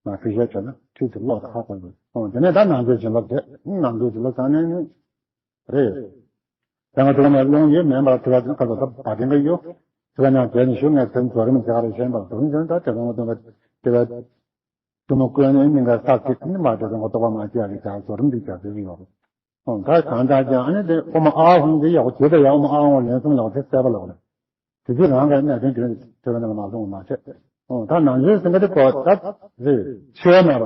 མ་ཕི་ཤ་བྱས་ན་ཁྲིད་དེ་ཀློག་ད་ཧ་གོ་འདུག་ཨོ་དེ་ནས་ད་ནང་ཆོས་བྱིན་རླབས་དེ་ནང་ཆོས་བྱིན་རླབས་ཚང་ནས་ནི་རེད། དེ་སྔ་དུས་ནས་སློང་ཡོད་མེད་པར་དེ་བ་ཁ་ལོ་ད་བ་དེ་འདྲ་ཡོད། དེ་བ་ནང་དེ་ནི་ཞུ་ངས་དེ་འཛོ་རིམ་དེ་ག་རེ་བྱས་པར་དུ་ནི་ད་དེ་སྔ་དུས་ནས་དེ་བ་དུ་མ་བཀོད་ནས་མི་འགའ་ས་ཚིགས་ནི་མ་དེ་སྔ་རྟོགས་པ་མ་སྐྱེ་ཡ་གི་བྱ་འཛོ་རིམ་འདི་བྱ་དེ་ཡོད། ཨོ་ད་གང་ལྟར་ཀྱང་ཨ་ནི་དེ་ཨོ་མ་ཨ་ཧོང་དེ་ཡག་པོ་བྱེད་དེ་ཡ་ཨོ་མ་ཨ་ཧོང་ལན་གསུམ་ལ་དེ་གསལ་པོ་ལོག་རེད། དེ་དུས་རང་གི་གནད་དོན་དེ་ནི་དེ་བས་ན་མ་ལྷུང་བ་མ་ཆད། ཨོ་ད་ནང་ཆོས་ཟིན་པ་དེ་གོ་ད་རེད། འཆི་བ་མེད་པ།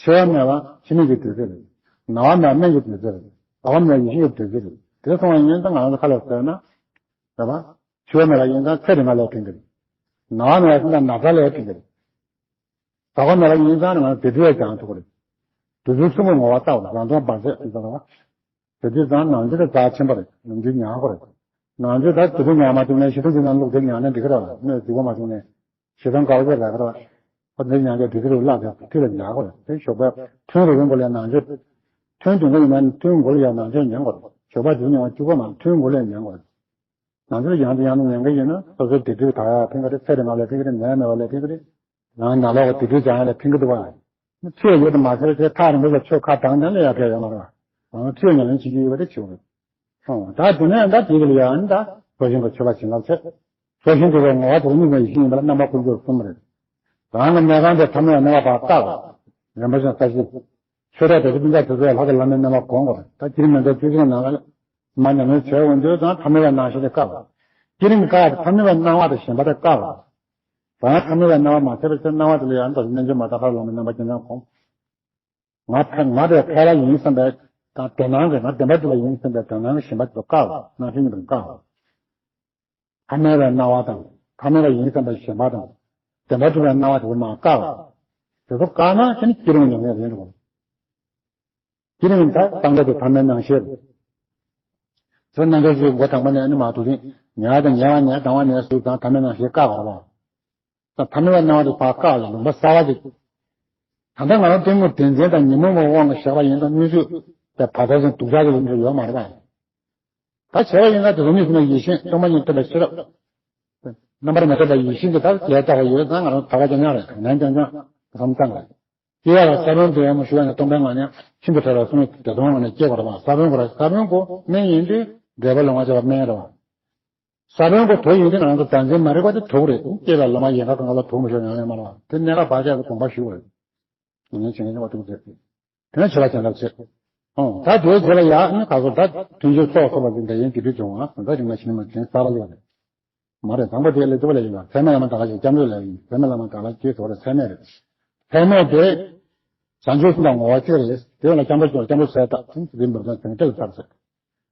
འཆི་བ་མེད་པ་འཆི་མེད་ཀྱི་བདུད་རྩི་རེད། ན་བ་མེད་པ་སྨན་གྱི་བདུད་རྩི་རེད། རྟོག་པ་མེད་པ་ཡེ་ཤེས་ཀྱི་བདུད་རྩི་རེད། དེ་སོང་བ་ཡིན་ད་ང་རང་ཚོ་ཁ་ལ་ཟེར་ན། རེད་པ། འཆི་བ་མེད་པ་ཡིན་ད་ཚེ་རིང་པ་ལས་ཕན་གྱི་རེད། ན་བ་མེད་པ་ཡིན་ད་ན་ཚ་ལས་ཕན་གྱི་རེད། རྟོག་པ་མེད་པ་ཡིན་ཙང་ང་དེ་དུས་ཀྱང་ཐུག་གི་རེད། དེ་དུས་གསུམ་གྱི་ངོ་བོ་ལྟ་བ་རང་སྟོང་བར་ཆད་ཟེར་བ། དེ་དུས་ཙང་ནང་ཆོས་དེ་རྩ་ཆེན་པོ་རེད། ནམ་རྒྱུན་ཉར་དགོས་རེད། ནང་ཆོས་ད་དེ་དུས་ཉར་མ་ཐུབ་ན་ཞེ་སྡང་ཅིག་ནང་བླུགས་དེ་ཉར་ན་འགྲིག་གི་རེད་བ། སྣོད་རྫིག་པོ་མ་བྱུང་ན། ཞེ་སྡང་དགའ་བོ་ཅིག་རག་གི་རེད་བ། ཁོ་འདི་ཉར་གྱི་དེ་དུས་བླ་དེ་ཐུགས་ལ་ཉར་དགོས་རེད། དེ་ཞོགས་པའི་ཐུན་རེ་རེ་མགོ་ལ་ནང་ཆོས། ཐུན་དུ་མགོ་ཡིན་ན་ཐུན་མགོ་ལ་ཡང་ནང་ཆོས་ཉན་དགོས་རེད། ཞོགས་པ་དེ་ཉིན་བཅུ་པ་མ་ཐུན་མགོ་ལ་ཡང་ཉན་དགོས་རེད། ང་ཚོས་ཡང་དུ་ཡང་དུ་ཉན་གྱི་ཡིན་ན་སོ་སོའི་དེ་དུས་ད་ཡ་ཕན་གྱི་རེད། ཚེ་རིང་བ་ལ་ཕན་གྱི་རེད། ནད་མེད་པ་ལ་ཕན་གྱི་རེད། རང་ནང་ལོགས་ཀྱི་དེ་དུས་ཀྱང་ཡ་ལ་ཕན་གྱི་འདུག་བ། ཆོས་ཡོད་དུ་མ་ཟེར་ཚེ་ཐག་རིང་པོ་ལ་ཆོས་ཁ་གྲངས་ལྡན་ལ་ཡ་ཕན་ཡོད་མ་རེད་བ། རང་ཆོས་ཉམས་ལེན་བྱེད་ཀྱི་ཡོད་པ་དེ་ཆོས་རེད། ཨོ་ད་དེ་ནས་ད་དེ་གི་ལ་ཡང་ད་སོ་ཤིང་གི་ཆོས་པ་བྱིན་རླབས་ཆེ། སོ་ཤིང་དེ་བའི་ངོ་བོ་དེ་གཉིས་ཀྱི་ཡེ་ཤེས་ཡིན་པ་ལ་རྣམ་པ་ཀུན་སྦྱོར་གསུམ་རེད། རང་གི་གནས་ཁང་དེ་ཐ་མལ་གནས་པ་བར་བཀག་པ། རིན་པོ་ཆེ་ས་གཞི། ཆོས་ར་དེ་ཚོ་སྤུན་ཟླ་དེ་ཚོས་ལྷ་དང་ལྷ་མིན་རྣམ་པ་སྒོམ་དགོས། ད་སྤྱིར་མི་འདུག་བཅུ་གཅིག་ནང་ལ་མ་ཉམས་ལེན་བྱས་འོང་དུས་ཙང་ཐ་མལ་པའི་སྣང་ཤས་དེ་བཀག་པ། སྤྱིར་མི་བཀག་ཡ་དེ་ཐ་མལ་པའི་སྣང་བ་དང་ཞེན་པ་དེ་བཀག་པ། རང་ཐ་མལ་པའི་སྣང་བ་མ་ཐེབས་པའི་ཕྱིར་སྣང་བ་དེ་ལ་ཡང་དག་རྣལ་འབྱོར་མ་དང་ཕ་རོལ་པོའི་རྣམ་པ་ཅན་ཙམ་སྒོམ། ང་ཕ་ང་དེ་ཕ་ར་ཡིན་བསམ་པའི་དང་དོན་སྣང་གི་ང་བདེན་པ་སྒྲུབ་པ་ཡིན་བསམ་པའི་དོན་སྣང་གི་ཞེན་པ་དེ་བཀག་པ། སྣང་ཤས་གཉིས་པོ་དེ་བཀག་པ། ཐ་མལ་པའི་སྣང་བ་དང་ཐ་མལ་པ་ཡིན་བསམ་པའི་ཞེན་པ་དང་བདེན་པ་སྒྲུབ་པའི་སྣང་བ་དེ་ཚོ་མར་བཀག་པ། དེ་ཚོ་བཀག་ན་ཕྱིན་ཅི་རིང་ཉམས་ལེན་རེད་འགྲོ། ཅི་རིང་ད་སྟངས་འདྲ་དེ་ཐ་མལ་སྣང་ཤས་རེད། ཚོ་རྣམ་འགྲེལ་ཞིག་མགོ་དང་པོ་ནས་ནི་མ་ཐུག་ཅིང་ཉལ་བ་དང་ཉལ་བ་ནས་ལྡང་བ་ནས་སུ་དང་ཐ་མལ་སྣང་ཤས་བཀག་པ་རེད་བ། ཐ་མལ་པའི་སྣང་བ་དེ་ཕར་བཀག་ལ་ལུང་པ་གསར་བ་ཅིག་ད་ལྟ་ང་རང་གཏི་མུག་དྲན་འཛིན་དང་ཉོན་མོངས་པའི་དབང་གིས་བཞག་པ་ཡིན་ཙང་གནོད་བྱེད་པའི་བར་ཆད་ཅན་དུག་ཆགས་ཀྱི་ལུང་འདྲ་ཡོད་མ་རེད་པ། ད་བྱས་པ་ཡིན་ན་དེ་ཚོ་མི་སེམས་ཡེ་ཤེས་སྟོང་པ་ཉིད་སྟོན་པའི་ཤེས་རབ། རྣམ་པར་མི་རྟོག་པའི་ཡེ་ཤེས་ཀྱི་ཐབས་ལས་བཏགས་པ་ཡོད་ཙང་ང་རང་ད་ག་ཅང་ཉག་རེད། ནན་ཅང་ཅང་བསམ་བཏང་རེད། སྐྱེ་བ་ལ་ས་བོན་དུ་ཡང་མ་ཞུ་བ་ནས་སྟོང་པའི་ངང་ནས་ཤིན་ཏུ་ཕྲ་བའི་གསུང་དེ་སྟོང་ངང་ནས་སྐྱེ་དགོས་རེད་པ། ས་བོན་དགོས་རེད། ས་བོན་དགོས་སྨན་ཡིན་དུས་འབྲས་བུ་ལོང་བ་བྱེད་པ་སྨན་རེད་པ། ས་བོན་གྱི་དུག་ཡིན་ཏེ་ང་ཚོ་བདག་འཛིན་མ་རིག་པ་དེ་དུག་རེད། སྐྱེས་པའི་ལོ་མ་ཡན་ག་གང་ག་ལ་དུག་མི་ཤོར་ཡང་ཡང་མ་རེད་པ། དེ་གནས་སྐབས་བར་ཆད་དུ་དགོངས་པ་ཞུ་བ་རེད། དེ་ནས་བྱེད་མཁན་ཚོ་དུག་རེད། དེ་ནས་བྱེད་པ་བྱེད་ལ་བྱེད། ཨོ་ད་དེའི་རྗེས་ལ་ཡང་ཨ་ནི་ག་ཚོད་ད་མཐུན་ཕྱོགས་ཚོགས་ཚོགས་པ་ཚོ་འདྲ་ཡིན་གྱི་དུས་བྱུང་བ་ད་རིང་ལ་ཕྱིན་མ་ཕྱིན་གསར་པ་ལས་རེད། མ་རེད། དང་པོ་དེ་ལས་སློབ་ལས་ཡིན་ལ་ཚད་མེད་བླ་མ་དག་ལ་ཞེས་སྐྱབས་འགྲོ་ལས་ཡིན། ཚད་མེད་བླ་མ་དག་ལ་ཞེས་ཟེར་བ་རེད། ཚད་མེད་རེད། ཚད་མེད་དེ། བྱང་ཆུབ་སེམས་དང་ངོ་བོ་གཅིག་རེད། དེ་ལ་སྐྱབས་འགྲོ་ཞུ་བ་སྐྱབས་འགྲོ་ཟེར་ད་དེ་འདི་འབུར་དང་དེང་སྤྲེལ་ཚར་ཟེར།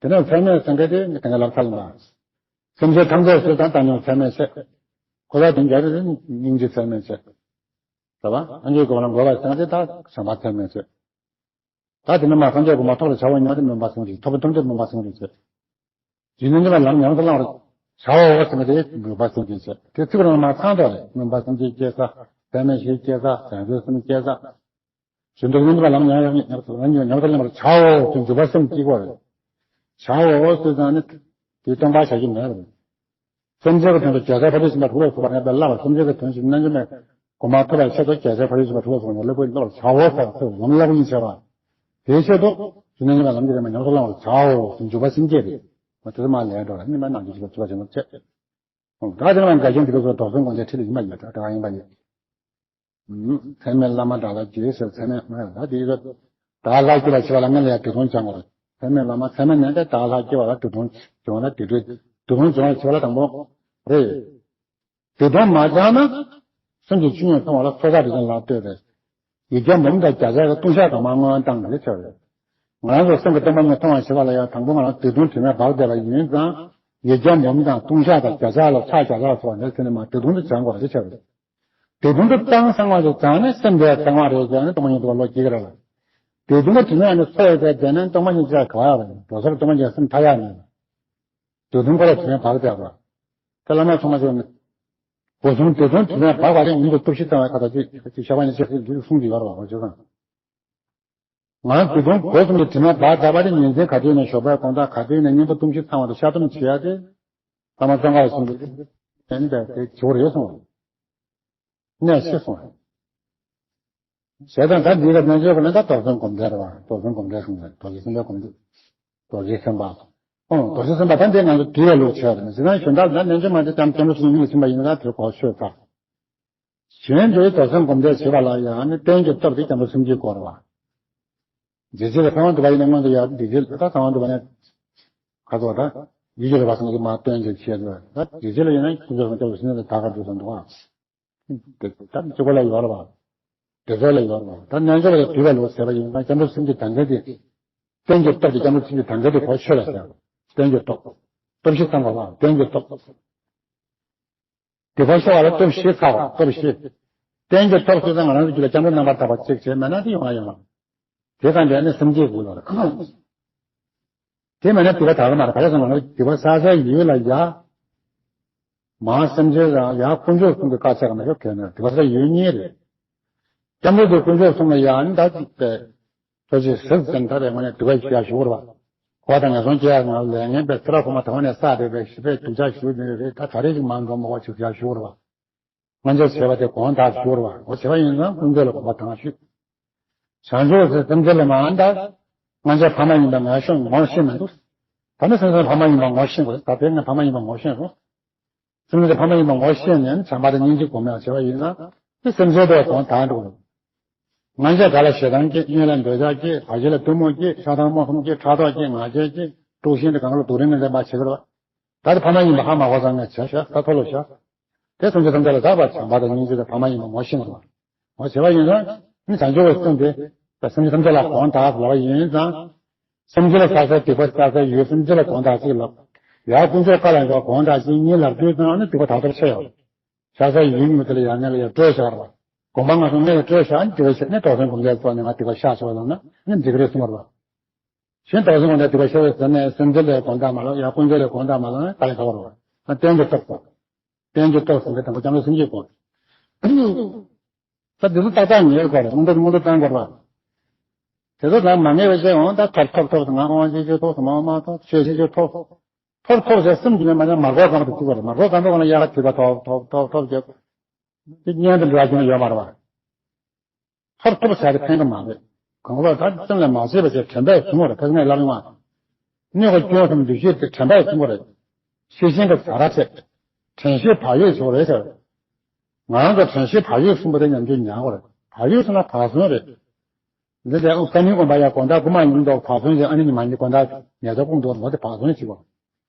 དེ་ནས་ཚད་མེད་ཟེར་མཁན་དེ་ནི་དེང་གི་ལབ་ཚར་ལ། སེམས་ཅན་ཐམས་ཅད་སུ་དང་བཏང་སྙོམས་ཚད་མས་བྱས། འཁོར་བ་དེ་འཇའ་རིས་སྙིང་རྗེ་ཚད་མས་བྱས། རེད་བ། སངས་རྒྱས་གོ་ལ་འགོད་པ་བྱས་ཏེ་ད་བྱམས་པ་ཚད་མས་བྱས། ད་དེ་ནས་མ་སངས་རྒྱས་གོ་མ་ཐོབ་ལ་བྱ་བ་ཉམས་ཏེ་སྨོན་པ་སེམས་ཅན་ཐོབ་པའི་ཐོབ་འདོད་སྨོན་པ་སེམས་ཅན་བྱས། རྗེས་ནས་འདི་ལ་ལམ་ཉམས་སུ་བླང་བར་བྱའོ་ཟེར་ནས་དེ་སྨོན་པ་སེམས་ཅན་བྱས། དེ་ཚིག་རང་མ་ཚང་དོ་རེད། སྨོན་པ་སེམས་ཅན་སྐྱེ་ས། ཚད་མེད་བཞི་སྐྱེ་ས། བྱང་ཆུབ་སེམས་སྐྱེ་ས། གཞན་དུ་ཉམས་པ་ལམ་ཡང་ཡང་ཉམས་སུ་ཉམས་སུ་ལེན་པར་བྱའོ་ཞེས་འཇུག་པ་སེམས་བསྐྱེད་པ་རེད། བྱའོ་ཟེར་ཙང་ནི་དེ་སྟོང་པ་བྱ་རྒྱུ་མེད་རེད། སེམས་ཅན་གྱི་དོན་དུ་རྒྱལ་སྲས་ཕ་རོལ་ཕྱིན་པ་དྲུག་ལ་སོགས་པ་ངེས་པར་བསླབ་པ། སེམས་ཅན་གྱི་དོན་ཞིག་རྣལ་འབྱོར་མའི་གོ་འཕང་ཐོབ་པའི་ཆེད་དུ་རྒྱལ་སྲས་ཕ་རོལ་ཕྱིན་པ་དྲུག་ལ་སོགས་པ་ངེས་པར་བསླབ་པ་བྱའོ་ཟེར་ཚུལ་ལམ་བསླབ་པ་ཡིན་བྱས་པ། དེའི་ཆེད་དུ་རྣལ་འབྱོར་མའི་ལམ་གྱི་རིམ་པ་ཉམས་སུ་བླང་བར་བྱའོ་ཞེས་འཇུག་པ་སེམས་བསྐྱེད་རེད། དེ་ཚོ་མ་ལས་འགྲོ་ལ་སྙིང་མ་ནང་དུ་ཞིག་ལ་ཚུད་པ་བྱེད་ན་ཆེ། ད་དེ་ལ་འགལ་རྐྱེན་དེ་ཚོ་རྡོར་སེམས་སྒོམ་བཟླས་ཁྲིད་ལ་ཡིན་པ་ཡོད། གྲྭ་པ་ཡིན་པ་ཡོད། ཚད་མེད་བླ་མ་དགྲ་ལྷ་བགྱིས་ཟེར། ཚད་མེད་མ་ལ་དེ་ཡོད། དགྲ་ལྷ་བགྱིས་པ་བྱེད་པ་ལ་སྔོན་ལ་ཡང་སྡིག་ལྟུང་སྦྱང་དགོས་རེད། ཚད་མེད་བླ་མ་ཚད་མེད་ནས་ཏེ་དགྲ་ལྷ་བགྱིས་པ་ལ་སྡིག་ལྟུང་སྦྱོང་ལ་སྡིག་སྒྲིབ་སྡིག་ལྟུང་སྦྱོང་བ་བྱེད་པ་ལ་དང་པོ་རེད། སྡིག་ལྟུང་མ་སྦྱངས་ན་སེམས་ཀྱི་བཅུད་ཉམས་སོང་བ་ལ་ཚོགས་བསགས་སྒྲིབ་སྦྱང་ལ་ལྟོས་པས། ཡིག་བརྒྱ་འབུམ་དང་བརྒྱ་ཆ་གི་ལྟུང་བཤགས་དང་མ་སྔོན་བཏང་གི་ཆོག་རེད། ང་རང་ཚོ་སེམས་ཀྱི་སྟོང་པ་ཉིད་མཐོང་བར་བྱེད་པ་ལ་ཡང་དང་པོ་ང་རང་སྡིག་ལྟུང་དྲི་མས་སྦགས་བསྡད་པ་ཡིན་ཙང་། ཡིག་བརྒྱ་འབུམ་དང་ལྟུང་བཤགས་དང་བརྒྱ་ཆ་ལ་ཕྱག་བརྒྱ་ཆ་ལ་སོགས་པ་འདི་ཚེ་ནས་མ་སྡིག་ལྟུང་དུ་སྦྱང་དགོས་རེད་ཆོག་རེད། སྡིག་ལྟུང་དུ་གཙང་མ་ཞིག་བྱང་ནས་སེམས་དེ་གཙང་མ་རེད་ཟེར་ནས་སྟོང་པ་ཉིད་དུ་བློ་སྐྱེ་གི་རེད་ལ། སྡིག་ལྟུང་གི་དྲི་མས་ནི་ཚོགས་ཡོད་པའི་དེ་ནས་སྟོང་པ་ཉིད་ཅེས་ག་བ་ཡོད་རེད། འགྲོ་སར་སྟོང་པ་ཉིད་སེམས་མཐའ་ཡས་ནས། སྡིག་ལྟུང་ཁོ་ལ་དྲི་མས་སྦགས་བསྡད་པ། དེ་བླ་མ་ཚང་མ་ཞིག་ནི། སྒོ་གསུམ་སྡིག་ལྟུང་དྲི་མས་སྦགས་པ་དེ་ཉིད་དུ་སྟོབས་བཞི་ཚང་བའི་ཁ་ཐག་ཅིག་ཅིག་བཤད་པ་ནི་ཅིག་ཅིག་གསུང་གི་ཡོད་རེད་བ། འོ་བྱས་ཙང་། ང་སྡིག་ལྟུང་སྒོ་གསུམ་གྱི་དྲི་མས་སྦགས་བསྡད་པ་དེ་ཉིན་མཚན་ག་དུས་ནས་ཞོགས་པའི་དགོང་དག་ག་དུས་ནས་གཉེན་པོ་ལྟུང་བཞི་ཚང་བ་དང་བཤགས་སྡོམ་བྱེད་ཡ་དེ། ཐ་མ་གཙང་ཁ་གསུམ་གྱི་དེ་འདྲ་དེ་བྱེད་དགོས་རེད་གསུངས། གནས་ཤེས་སོང་། ཞེས་དང་ད་འདི་ལ་རྣལ་འབྱོར་པ་ལ་ད་རྡོར་སེམས་སྒོམ་བཟླས་རེད་བ། རྡོར་སེམས་སྒོམ་བཟླས་གསུངས་པས། རྡོ་རྗེ་སེམས་དཔའི་སྒོམ་བཟླས། རྡོ་རྗེ་སེམས་དཔའ། ཨོ་རྡོ་རྗེ་སེམས་དཔའ་ད་འདི་ང་ཚོ་དུས་ལ་ལུགས་བྱས་རེད། ཟེར་ན་གཞན་དག་ལ་རྣལ་འབྱོར་མ་དེ་ཙམ་སྐྱབས་འགྲོ་གསུམ་གཉིས་ལ་ཕྱིན་པ་ཡིན་ན་ད་དེ་གོ་ཆོད་ཚར། གཞན་དུ་རྡོར་སེམས་སྒོམ་བཟླས་བྱེད་པ་ལ་ཡང་ནི་རྟེན་གྱི་སྟོབས་དེ་སྐྱབས་འགྲོ་སེམས་བསྐྱེད་དགོས་རེད་བ། རྗེ་བཙུན་ལ་ཕ་ཝང་དུ་བ་ཡིན་ན་སྔོན་དུ་ཡང་འདི་རྗེ་ལ་ད་ཕ་ཝང་དུ་བ་ནས་ཁ་ཐོག་ད་ཡིད་ཀྱི་རེ་བ་སང་གི་མ་སྟོན་གྱི་ཆེད་དུ་ད་རྗེ་བཙུན་ལ་ཡིན་ན་ཁྱུ་མཆོག་སང་སྐྱབས་སུ་སེམས་ནི་ད་ག་འགྲོ་སོང་འདུག་ཨ། དེ་ད་གཅིག་པ་ལ་ཡོད་རེད་བ། དེ་ཚོ་ལ་ཡོད་རེད་བ། ད་རྣལ་འབྱོར་པ་ལ་དུས་ལ་ལོ་ཟེར་བ་ཡིན་ན་སྐྱབས་འགྲོ་སེམས་བསྐྱེད་དང་འགལ་ཏེ། རྟེན་གྱི་སྟོབས་ཀྱིས་སྐྱབས་འགྲོ་སེམས་བསྐྱེད་དང་འགལ་ཏེ་གོ་ཆོད་ལ་ཟེར། རྟེན་གྱི་སྟོབས། སྟོབས་བཞི་ཚང་བ་ལ་རྟེན་གྱི་སྟོབས། དེ་ཕར་ཤོག་ལ་སྟོབས་བཞི་ཚར་བ་སྟོབས་བཞི། རྟེན་གྱི་སྟོབས་སུ་ང་རང་ཚོ་རྒྱུད་ལ་སྐྱབས་འགྲོ་རྣམ་པར་དག་པ་གཅིག་བྱས་མེད་ན་དེ་ཡོང་ང་ཡོང་ང་། དེ་ཙམ་གྱིས་ནི་སེམས་བསྐྱེད་དགོས་ལ་རེད། དེ་མེད་ན་སྡིག་པ་དག་གི་མ་རེད། ག་རེ་ཟེར་ན་སྡིག་པ་བསགས་སའི་ཡུལ་ལ་ཡ། མ་སེམས་ཅན་རང་ཡ་དཀོན་མཆོག་གསུམ་གྱི་བཀའ་ཆད་ཀྱི་མ་ཤོག་གལ་ནས་སྡིག་པ་བསགས་ཡུལ་གཉིས་རེད། སྐྱབས་འགྲོ་དེ་དཀོན་མཆོག་གསུམ་ལ་ཡ་ནི་ད་ཅིག་པས། ཐུགས་རྗེ་ཟབ་ཙམ་ད་རེས་ངོ་ནས་སྡིག་པ་ཞུ་ཡ་ཞུ་བར་བ། འཁོར་བ་དང་ངན་སོང་སྐྱེ་ཡ་ང་ལས་ངན་པའི་ཚེ་རབས་གོང་མ་དང་པོ་ནས་བསགས་བསྡད་པའི་ཞི་བའི་སྡུག་ཅག་ཞུ་ནས་རེད། ད་ད་རེས་ཅིག་མ་འགྲོ་མོ་བ་ཅིག་ཡ་ཞུ་བར་བ། སྔོན་ཆད་བྱས་པ་དེ་དགོངས་དག་ཞུ་བར་བ། འོ་བྱས་པ་ཡིན་ཙང་ཀུན་རྫོབ་ལ་དགོངས་པ་དང་ཞུ། བྱང་ཆུབ་སེམས་ཅན་ལ་མ་འདའ། སྔོན་ཆད་ཕ་མ་ཡིན་པ་ངོ་ཤེས་ངོ་ཤེས་མི་འདུག་ད་ནི་སེམས་ཅན་ཕ་མ་ཡིན་པ་ངོ་ཤེས་དགོས། ད་དེ་ངས་ཕ་མ་ཡིན་པ་ངོ་ཤེས་སོང་། སེམས་ཅན་ཕ་མ་ཡིན་པ་ངོ་ཤེས་ནས་བྱམས་པ་དང་སྙིང་རྗེ་སྒོམ་ཡང་བྱས་པ་ཡིན་ན། དེ་སེམས་ཅན་དེ་དགོངས་དག་འགྲོ་དགོས། སྔོན་ཆད་ག་ལ་ཞེ་སྡང་སྐྱེས། གཉེན་ལ་འདོད་ཆགས་སྐྱེས། བར་ཆད་ལ་གཏི་མུག་སྐྱེས། ཆགས་སྡང་རྨོངས་གསུམ་སྐྱེས། ཕྲག་དོག་སྐྱེས། ང་རྒྱལ་སྐྱེས། དཀྲུགས་ཤིང་དེ་གང་ལ་སྡུག་རུས་ངན་ལེན་པ་བྱེད་ཀྱི་རེད། ད་དེ་ཕ་མ་ཡིན་པ་ཧ་མ་གོ་ཙང་ངས་བྱས་ཤག་ད་མཐོལ་ལོ་བཤགས། དེ་སེམས་ཅན་ཐམས་ཅད་ལ་དག་པ་བྱམས་པ་དང་སྙིང་རྗེ་དང་ཕ་མ་ཡིན་པ་ངོ་ཤེས་དགོས། ངོ་ཤེས་པ་ཡིན་ཙང་ནི་བྱང་ཆུབ་ཀྱི་སེམས་དེ་ད་སེམས་ཅན་ཐམས་ཅད་ལ་གོང་དག་ལབ་པ་ཡིན་ཙང་། སེམས་ཅན་ལ་བསགས་སའི་སྡིག་པ་བསགས་སའི་ཡུལ་སེམས་ཅན་ལ་གོང་དག་ཅིག་ལབ། ཡར་དཀོན་མཆོག་བཀའ་ལ་འགྲོ་གོང་དག་ཅིག་གཉིས་ལབ་དུས་ཙང་ནི་སྡིག་པ་དག་ཐབས་ཆེ་ཡོད། བསགས་སའི་ཡུལ་མི་དེ་ལ་ཡར་ངན་ལ་ཡར་སྤྲོད་བཞག་ར་བ། གོམ་པ་ང་ཚོ་སྔོན་ལ་སྤྲོད་བཞག་ནི་སྡིག་པ་ཆེ་ནི་རྡོར་སེམས་སྒོམ་བཟླས་ཚོགས་ནས་ང་སྡིག་པ་བཤགས་ཆོག་ལབ་ན་ནི་འགྲིག་གི་རེད་གསུངས་པ་རེད་བ། གཞན་རྡོར་སེམས་སྒོམ་བཟླས་སྡིག་པ་བཤགས་པའི་ཟེར་ནས་སེམས་ཅན་ལ་གོང་དག་མ་ལབ། ཡར་དཀོན་མཆོག་ལ་གོང་དག་མ་ལབ་ན་ད་ལས་ཁག་པོ་རེད་བ། རྟེན་གྱི་སྟོབས་དང་། རྟེན་གྱི་སྟོབས་ཟེར་བའི་དང་པོ་སྐྱབས་འགྲོ་སེམས་བསྐྱེད་དགོས། ད་འདི་ཚོ་ཏག་ཏག་ངེས་དགོས་རེད། སྔོན་འགྲོ་སྔོན་འགྲོ་བཏང་དགོས་རེད་བ། དེ་ཚོ་ད་མ་ངེས་པ་བྱས་འོང་ད་ཐོབ་ཐོབ་ཐོབ་ང་དབང་ཆེ་ཆེ་ཐོབ་སོང་མ་མ་ཐོབ་ཆེ་ཆེ་ཆེ་ཐོབ། ཐོབ་ཐོབ་ཟེར་སེམས་ཀྱི་ནས་མ་ཉམས་མར་གོ་གང་དུ་བཅུག་པ་རེད། མར་གོ་གང་དུ་གང་ལ་ཡར་ཐིག་པ་ཐོབ་ཐོབ་ཐོབ་ཐོབ་ཀྱི། དེ་གཉེན་དུ་འབྲེལ་བ་ཅུང་ཡོད་མ་རེད་བ། ཐོབ་ཐོབ་ཟེར་དེ་ཕན་གི་མ་རེད། གང་ལ་ད་སེམས་ལ་མ་བྱས་པ་ཞིག་དྲན་པས་བཟུང་བ་རེད། ཕ་གི་ངས་ལབ་ཡོང་བ། གནས་སྐབས་སྐྱོན་གསུམ་འདུ་ཤེས་དེ་དྲན་པས་བཟུང་བ་རེད། ཤེས་བཞིན་གྱི་ཟ་ར་བྱས། དྲན་ཤེས་བག་ཡོད་ཟེར་བ་རེད་ཟེར། ང་རང་ཚོ་དྲན་ཤེས་བག་ཡོད་གསུངས་པ་དེ་ཉམས་ཆུང་ཉག་གོ་རེད། བག་ཡོད་ཟེར་ན་བག་ཟོན་རེད། འདི་ལྟའི་དབུགས་ས་ནི་དགོན་པ་ཡང་དགོང་དག་དགུ་མ་ཡིན་མདོག་བག་ཟོན་ཞིག་ཨ་ནི་ཉི་མ་ཉིན་དགོང་དག་ཉལ་ཆ་སྐོང་འདུག་ལོ་དེ་བག་ཟོན་ཞིག་གོ།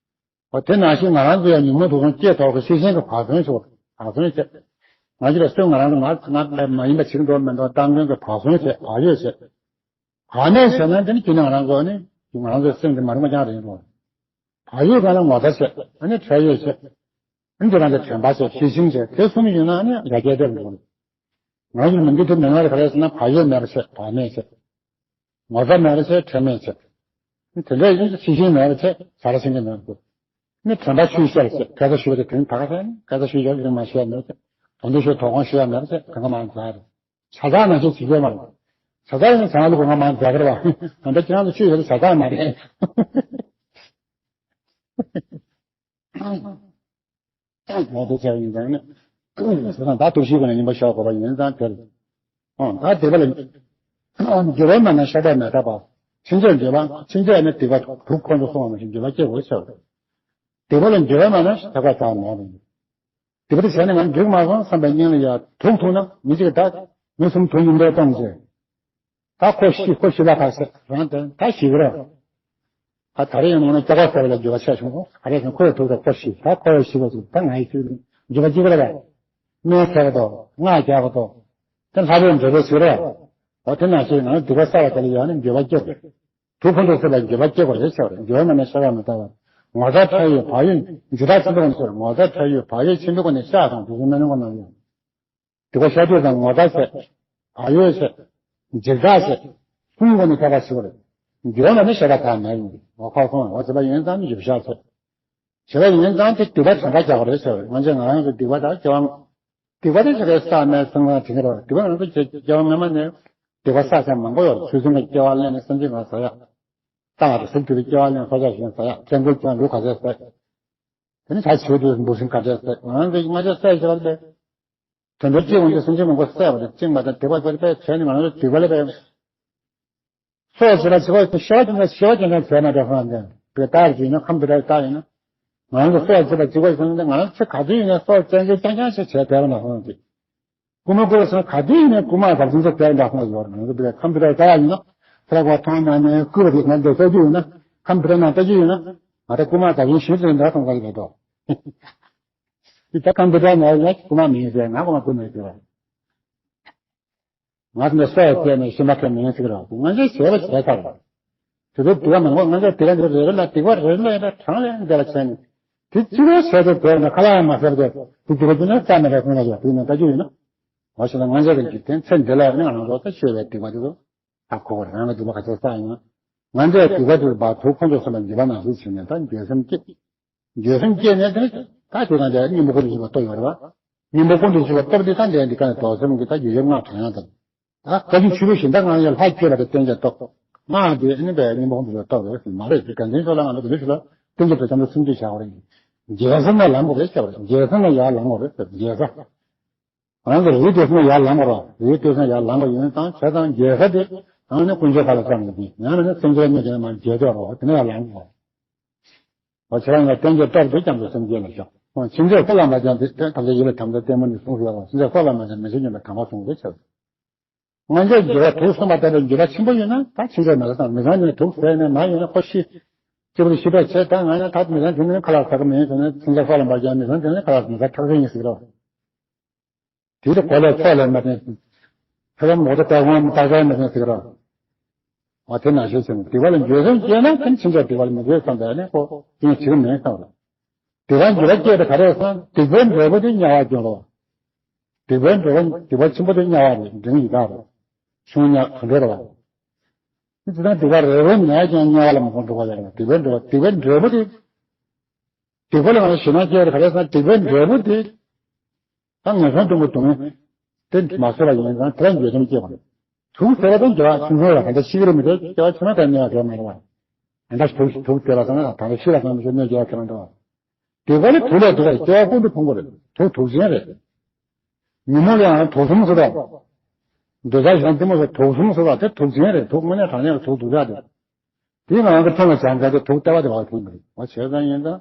འོ་དེ་ནང་བཞིན་ང་རང་ཚོ་ཡང་ཉུང་མ་དུ་སོང་སྐྱེས་ཐོག་གི་ཤེས་བཞིན་གྱི་བག་ཟོན་ཞིག་གོ། བག་ཟོན་བྱས། ང་ཚོ་ལ་སེམས་ང་རང་ཚོ་ང་ང་མ་ཡིན་པ་བྱེད་ཀྱི་འདུག་མི་འདུག་བཏང་མཁན་གྱི་བག་ཟོན་བྱས་བག་ཡོད་བྱས། བག་མེད་བྱས་ན་འདི་ནི་ཁྱོད་ནི་ང་རང་ཚོ་ནི་ང་རང་ཚོའི་སེམས་འདི་མ་རུངས་པ་རྐྱང་རེད་འགྲོ། བག་ཡོད་གང་ལ་ངོ་ཚ་བྱེད། ཨ་ནི་ཁྲེལ་ཡོད་བྱེད། ཨ་ནི་དེ་རང་གི་དྲན་པ་བྱེད། ཤེས་བཞིན་བྱེད། དེ་གསུམ་ཡོད་ན་ཨ་ནི་ཡར་རྒྱས་འགྲོ་གི་འདུག་ང་ཚོ་མི་འདུག་དེ་མི་ང་ལ་ག་རེ་ཟེར་ན། བག་ཡོད་མེད་པ་བྱེད། བག་མེད་བྱེད། ངོ་ཚ་མེད་པ་བྱེད། ཁྲེལ་མེད་བྱེད། དེ་འདྲ་ཡིན་ཚེ་ཤེས་བཞིན་མེད་པ་བྱེད། བྱ་ར་ཤེས་ཀྱི་མེད་པ་བྱེད། ནི་དྲན་པ་ཆུད་ཤེས་བྱེད། སྐད་ཆ་ཞུ་བ་དེ་དོན་དག་ཟེར་ནས་སྐད་ཆ་ཞུ་ཡག་གི་མ་བཤད་མེད་ཚེ། དོན་དུ་ཞུ་དོ་དགོང་ཞུ་ཡག་མེད་ཚེ་གང་ག་མང་མཛད་རེད། བྱ་ཐག་ནང་བཞིན་བྱེད་ཀྱི་མ་རེད། བྱ་ཐག་ཡིན་ན་བྱ་ལ་གོ་ག་མང་མཛད་གི་རེད་བ། ད་ལྟ་ཁྱེད་རང་ཚོ་ཆུད་ཡོད་དེ་བྱ་ཐག་མ་རེད། ང་དེ་བྱས་ཡིན་ཙང་ནི། ད་ཐུགས་ཤིག་གོ་ནས་ཉིན་པ་ཤོག་གོ་བ་ཡིན་ཙང་དེར། ཨང་ད་དེ་བ་ལ། འགྱུར་བ་མ་ན་ཤ་སྟག་མེད་ད་པ། ཕྱིན་ཆད་འགྱུར་བ་ཕྱིན་ཆད་ནི་དེ་བ་དུག་ཁོང་དུ་སོང་བ་མ་ཞིག་འགྱུར་བ་སྐྱེ་དགོས་ཟེར། དེ་བ་ལ་འགྱུར་བ་མ་ན་ཤ་སྟག་ཙང་མེད་རེད། དེ་བ་དེ་བྱས་ནས་ང་འགྲིག་མ་སོང་བསམ་པའི་སྙིང་ལ་ཡ་དུག་འཐུང་ན་མི་གཅིག་ད་མི་གསུམ་དུག་ཉིན་འདྲ་གཏོང་ཟེར། ད་ཁོ་ཤི་ཁོ་ཤི་ལ་ཁ་ཟེར་རང་དོན་ད་ཤི་གི་རེད། ད་ད་རེས་ཡང་ནང་ན་སྐྱོ་ག་ཟེར་བ་ལ་འགྱུར་བ་ཆགས་བྱུང་། ད་རེས་ཡང་ཁོ་ཡི་དུག་ད་ཁོ་ཤི་ད་ཁོ་ཡི་ཤི་བ་ཟེར་ད་ང་ཡི་ཤི་འགྱུར་བ་གཅིག་རེད་པས། སྨན་ཟ་གི་འདུག་སྔགས་རྒྱག་གི་འདུག་དེ་ལྷ་བོས་འདྲེ་བོས་ཟེར་རེད། འོ་དེ་ནང་བཞིན་ང་སྡིག་པ་བསགས་པ་དེ་ལ་ཡང་ནི་འགྱུར་བ་སྐྱེ་དགོས། དུག་ཁོང་དུ་སོང་བའི་འགྱུར་བ་སྐྱེ་དགོས་རེད་ཟེར་བ་རེད། འགྱུར་བ་མ་ནས་ཤ་ཡང་མི་ལྟ་བར། ངོ་ཚ་ཁྲེལ་ཡོད་བག་ཡོད་འཇུ་ཐག་ཆེན་པོ་ནས་ཟེར། ངོ་ཚ་ཁྲེལ་ཡོད་བག་ཡོད་ཆེན་པོའི་སྒོ་ནས་བཤགས་དང་དུག་གསུམ་མེ་ལོང་གི་ནང་ཡོད། སྡིག་པ་བཤགས་དུས་དང་ངོ་ཚ་བྱེད། བག་ཡོད་བྱེད། འཇིགས་སྐྲག་བྱེད། གསུམ་སྒོ་ནས་ཐོབ་པ་ཞིག་རེད། འགྱུར་བ་མ་ནས་ཤ་སྟག་ད་མེད་ཡིན། འོ་ཁོ་སོང་འོ་བྱེད་པ་ཡིན་ཙང་འཇུ་བཤགས་བྱེད། བྱེད་པ་ཡིན་ཙང་དེ་སྡིག་པ་དམ་པ་རྒྱག་པ་རེད་ཟེར་བས། ང་ཚོས་ང་རང་ཚོ་སྡིག་པ་དང་སྐྱེ་བ། སྡིག་པ་དེ་ཆ་གས་བསགས་མེད་སེམས་ཁོང་དྲན་གྱི་རེད། སྡིག་པ་ང་ཚོ་སྐྱེ་སྐྱེ་བ་སྔ་མ་ནས་སྡིག་པ་བསགས་ཚད་མང་པོ་ཡོད་རེད། ཆུ་སྲིན་གྱི་སྐྱེ་བ་ལེན་ནས་སེམས་ཅན་གང་ཟ་ཡག་ལྟ་བ་དང་གཟུགས་ཐུབ་པའི་སྐྱེ་བ་ལེན་སྲོག་ཆགས་གཞན་ཟ་ཡག་སྐྱེ་འགུལ་ཀྱང་ལུས་ག་ཚད་ཟ། དེ་ནི་བྱ་བྱེད་དུས་འབུ་སྲིན་ག་ཚད་ཟ། ང་ཚོས་ང་ཚོས་བསད་བཞག་པ་དེ། དོན་དུ་སྐྱེ་འོང་དུས་སེམས་ཅན་མང་པོ་བསད་པ་དང་བཅིངས་པ་དང་སྡིག་པ་དཔེ་དཔེ་བྱས་ནས་ང་ཚོ་སྡིག་པ་ལས་པའི། སྲོག་བྱེད་ལ་བྱེད་པ་ཤེས་པ་ཅན་ཤེས་པ་ཅན་ཅང་བྱས་མ་འདྲ་ཧང་ལྡན་པའི་རྟགས་ཀྱིས་ན་ཁམས་དེ་འདྲ་རྟགས་ཡིན་ན། ང་ཚོ་སྲོག་བྱེད་པ་བྱེད་པ་ཅན་ང་ཚོ་ག་དུས་ཡིན་ན་སྲོག་བཙན་སྐྱོང་ཅང་ཅང་ཞིག་བྱས་བསྡད་པ་འདྲ་ཧང་ཅིག་སྐུ་མ་སྐུ་ར་སོང་ག་དུས་ཡིན་ན་སྐུ་མ་དག་ཅིང་ཚོ་བསྡད་པ་འདྲ་ཧང་ཡོད་རེད། ང་ཚོ་དེ་ཁམས་དེ་འདྲ་རྟགས་ཡིན་ན་ཚ་བ་མཐོང་ན་ནས་སྐུ་བ་དེ་ང་འདོད་ས་རྒྱུ་ཡིན་ན་ཁམས་དེ་འདྲ་ན་ལྟ་རྒྱུ་ཡིན་ན་ང་ད་སྐུ་མ་དག་ཅིང་ཞིག་ཚོ་འདྲ་ཧང་ག་ཡོད་དོ། དེ་ད་ཁམས་དེ་འདྲ་ན་ཡང་སྐུ་མ་མིན་ཟེར་ང་སྐུ་མ་སྐུ་མེད་ཟེར་བ། ང་ཚོ་འདི་སྲོག་བཅད་ནས་ཤི་མ་ཁེལ་མིན་ཟེར་གི་རེད། ང་ཚོས་བྱས་པ་བྱས་ཚར་རེད། དེ་ཚོའི་སྡིག་པ་མང་པོ་ང་ཚོས་དེ་ག་འདི་རེ་རེ་ལ་སྡིག་པ་རེ་རེ་ལ་ཡིན་ན་གྲངས་ལས་འདས་པ་བྱས་ནས་དེ་ཅི་རེ་བྱས་ཏེ་བྱས་ན་ཁ་ལག་ཡང་མ་ཟ་བར་དེ་སྡིག་པ་ཅི་ནས་བསགས་མེད་པའི་ཁོང་ལ་ཡོད་དུས་ནས་ལྟ་རྒྱུ་ཡིན་ན། འོ་ཞེ་ན་ང་ཚོ་རང་གི་དེ་ཚེ་འདི་ལ་ནི་ང་རང་ཚོ་ད་ཤོད་པའི་སྡིག་པ་དེ་ཚོ་ད་གོ་བ་རང་ལ་སྡིག་པ་ག་ཚོད་བསགས་ཡིན་ན། ང་ཚོས་སྡིག་པ་དེ་བར་དུ་ཁོང་ཚོ་སོང་ལ་འགྱུར་བ་མ་བཟོས་བྱས་ནས་ད་འགྱོད་སེམས་སྐྱེས། འགྱོད་སེམས་སྐྱེས་ནས་དེ་ནི་ད་དེ་གང་དེ་སྙིང་པོ་ཀུན་ཏུ་འཇུག་པ་སྟོབས་ཡོད་རེད་བ། སྙིང་པོ་ཀུན་ཏུ་འཇུག་པ་སྟོབས་དེ་ད་འདས་འདི་ག་ནས་རྫོགས་སེམས་ཀྱི་ད་འགྱོད་བཤགས་སྔགས་དོན་ཡང་དང་། ད་བཀའ་བརྒྱུད་ཆོས་ལུགས་གཞན་དག་ང་ཡང་ལྷ་སྐྱེས་པ་དེ་བསྟན་བྱ་སྟོབས། སྔགས་དེ་ཨ་ནི་བས་སྙིང་པོ་ཀུན་ཏུ་འཇུག་པ་སྟོབས་རེད་ཟེར་མ་རེད་ཟེར། དགེ་འདུན་ཚོ་ལ་ང་ཚོ་དགེ་འདུན་ཚོ་ལ་བསྟན་བྱ་དོན་དམ་སེམས་བསྐྱེད་བྱ་དགོས་རེད། འགྱོད་སེམས་ལ་ལངས་དགོས་རེད་ཟེར་བ་རེད། འགྱོད་སེམས་ལ་ཡར་ལངས་དགོས་རེད་ཟེར་འགྱོད་ས། ང་ཚོ་རིགས་དེ་ཚོ་ཡར་ལངས་པ་རོ། རིགས་དེ་ཚོ་ཡར་ལངས་པ་ཡིན་ཙང་བྱས་ཙང་འགྱོད་ས་དེ་ཨ་ནི་དཀོན་མཆོག་ཁ་ལ་བསམ་ནས་ཡིན། ཡང་ན་ནི་སེམས་ཅན་སྨོས་ཀྱང་མ་འགྱོད་དོ་རོ། དེ་ནས་ཡར་ལངས་པ་རོ། ཁྱེད་རང་ལ་བསྟན་བྱ་སྟོབས་དེ་རྐྱང་དུ་སེམས་ཅན་ལ་བཞག་ཁོང་ཕྱིན་ཆད་ཁོ་ལ་མ་བྱང་དེ་ཐམས་ཅད་ཡིད་ལ་དམ་དང་ལྟད་མོ་ནི་གསུངས་ཟེར་བ། ཕྱིན་ཆད་ཁོ་ལ་མ་བྱང་མི་ཤེས་ཉོན་པའི་དམ་པ་གསུངས་རེད་ཆེ། ང་ཚོས་འགྱོད་པ་དུག་གསུམ་པ་ལྟ་བུའི་འགྱོད་པ་ཆེན་པོ་ཡོད་ན་ད་ཕྱིན་ཆད་མི་ལ་དང་མི་ཚང་ཉིད་དུག་ཟས་ནས་མ་ཡོད་ན་ཁོ་ཤི། སྐྱིད་པོ་ཤི་བས་ཆེ་ད་ང་ཡང་ད་མི་ཚང་དེ་ནས་ཁ་ལག་ཟ་གི་མིན་ཟེར་ནས་ཕྱིན་ཆད་ཁོ་ལ་མ་བྱང་མི་ཚང་དེ་ནས་ཁ་ལག་མི་ཟ་ཐག་རིང་ཡིན་ཟེར་གི་རོ། དེ་ལ་གོ་ལས་ཚོགས་ལས་མ་བསྟན། ཕ་ལམ་འོག་ཏུ་ལྟ་དགོངས་རྟག་པར་མི་བསྟན་ཟེར་གི་རོ། འོ་དེ་ནང་བཞིན་ཟེར་ན་སྡིག་པ་ལ་འགྱོད་སེམས་སྐྱེས་ན་དེ་ཕྱིན་ཆད་སྡིག་པ་ལ་མི་འགྱོད་བསམ་པས་ནི་ཁོ་དེ་ནི་བྱེད་ཀྱི་མིན་བསམ་རོ། སྡིག་པ་འགྱོད་པ་སྐྱེས་ཏེ་ག་རེ་སོང་སྡིག་པའི་འབྲས་བུ་དེ་དམྱལ་བར་སྐྱོ་རོ། སྡིག་པའི་འབྲས་བུ་སྡིག་པ་ཆེན་པོ་དེ་དམྱལ་བ་རེད། འབྲིང་ཡི་དྭགས་རེད། ཆུང་དམྱལ་ག་འདྲ་རེད་བ། དེ་ཙང་སྡིག་པ་རེ་རེ་མེད་ཀྱང་དམྱལ་བ་ལ་མི་འགྲོ་བ་ཡོད་རེད། སྡིག་པའི་འབྲས་བུ་སྡིག་པའི་འབྲས་བུ་དེ། སྡིག་པ་ལ་ང་ཞེད་སྣང་སྐྱེ་བ་ག་རེ་ཟེར་ན་སྡིག་པའི་འབྲས་བུ་དེ། ད་ངན་སོང་གཏི་མུག་སྡུག་བསྔལ་དེ་མ་བཟོད་པ་ཡིན་ཙང་དེ་ལ་འགྱོད་སེམས་སྐྱེ་བ་རེད། དུག་ཟེར་བ་དང་འགྱོད་པ་ཆུང་ཆུང་ལ་གང་ལྟར་ཤི་གི་རེད་མི་རེད་སྐྱེ་བ་ཆུང་ན་དེ་གནས་པ་དེ་མ་རེད་བ། གང་ལྟར་དུག་དུག་དེ་ལ་ཟེར་ན་ད་ལྟ་ཤི་ལ་ཟེར་ན་མི་ཤི་གནས་སྐྱེ་བ་དེ་མ་རེད་བ། སྡིག་པ་ནི་དུག་ལས་སྡུག་པ་རེད། སྐྱེ་བ་ཀུན་ཏུ་ཕུང་པོ་རེད། དུག་དུག་ཅན་རེད། ཉོན་མོངས་ལ་ཡང་དུག་གསུམ་ཟེར་བ། འདོད་ཆགས་ཞེ་སྡང་གཏི་མུག་སོགས་དུག་གསུམ་ཟེར་བ་དེ་དུག་ཅན་རེད། དུག་དངོས་གནས་དྲང་གནས་ལ་དུག་སྡུག་ཅག་རེད། དེ་ང་རང་གི་ཕྲན་ལ་སྦྱང་བྱ་དེ་དུག་ལྟེ་བ་དེ་བ་ཐུག་མི་རེད་བ། བྱས་ཙང་ཡིན་ཙང་།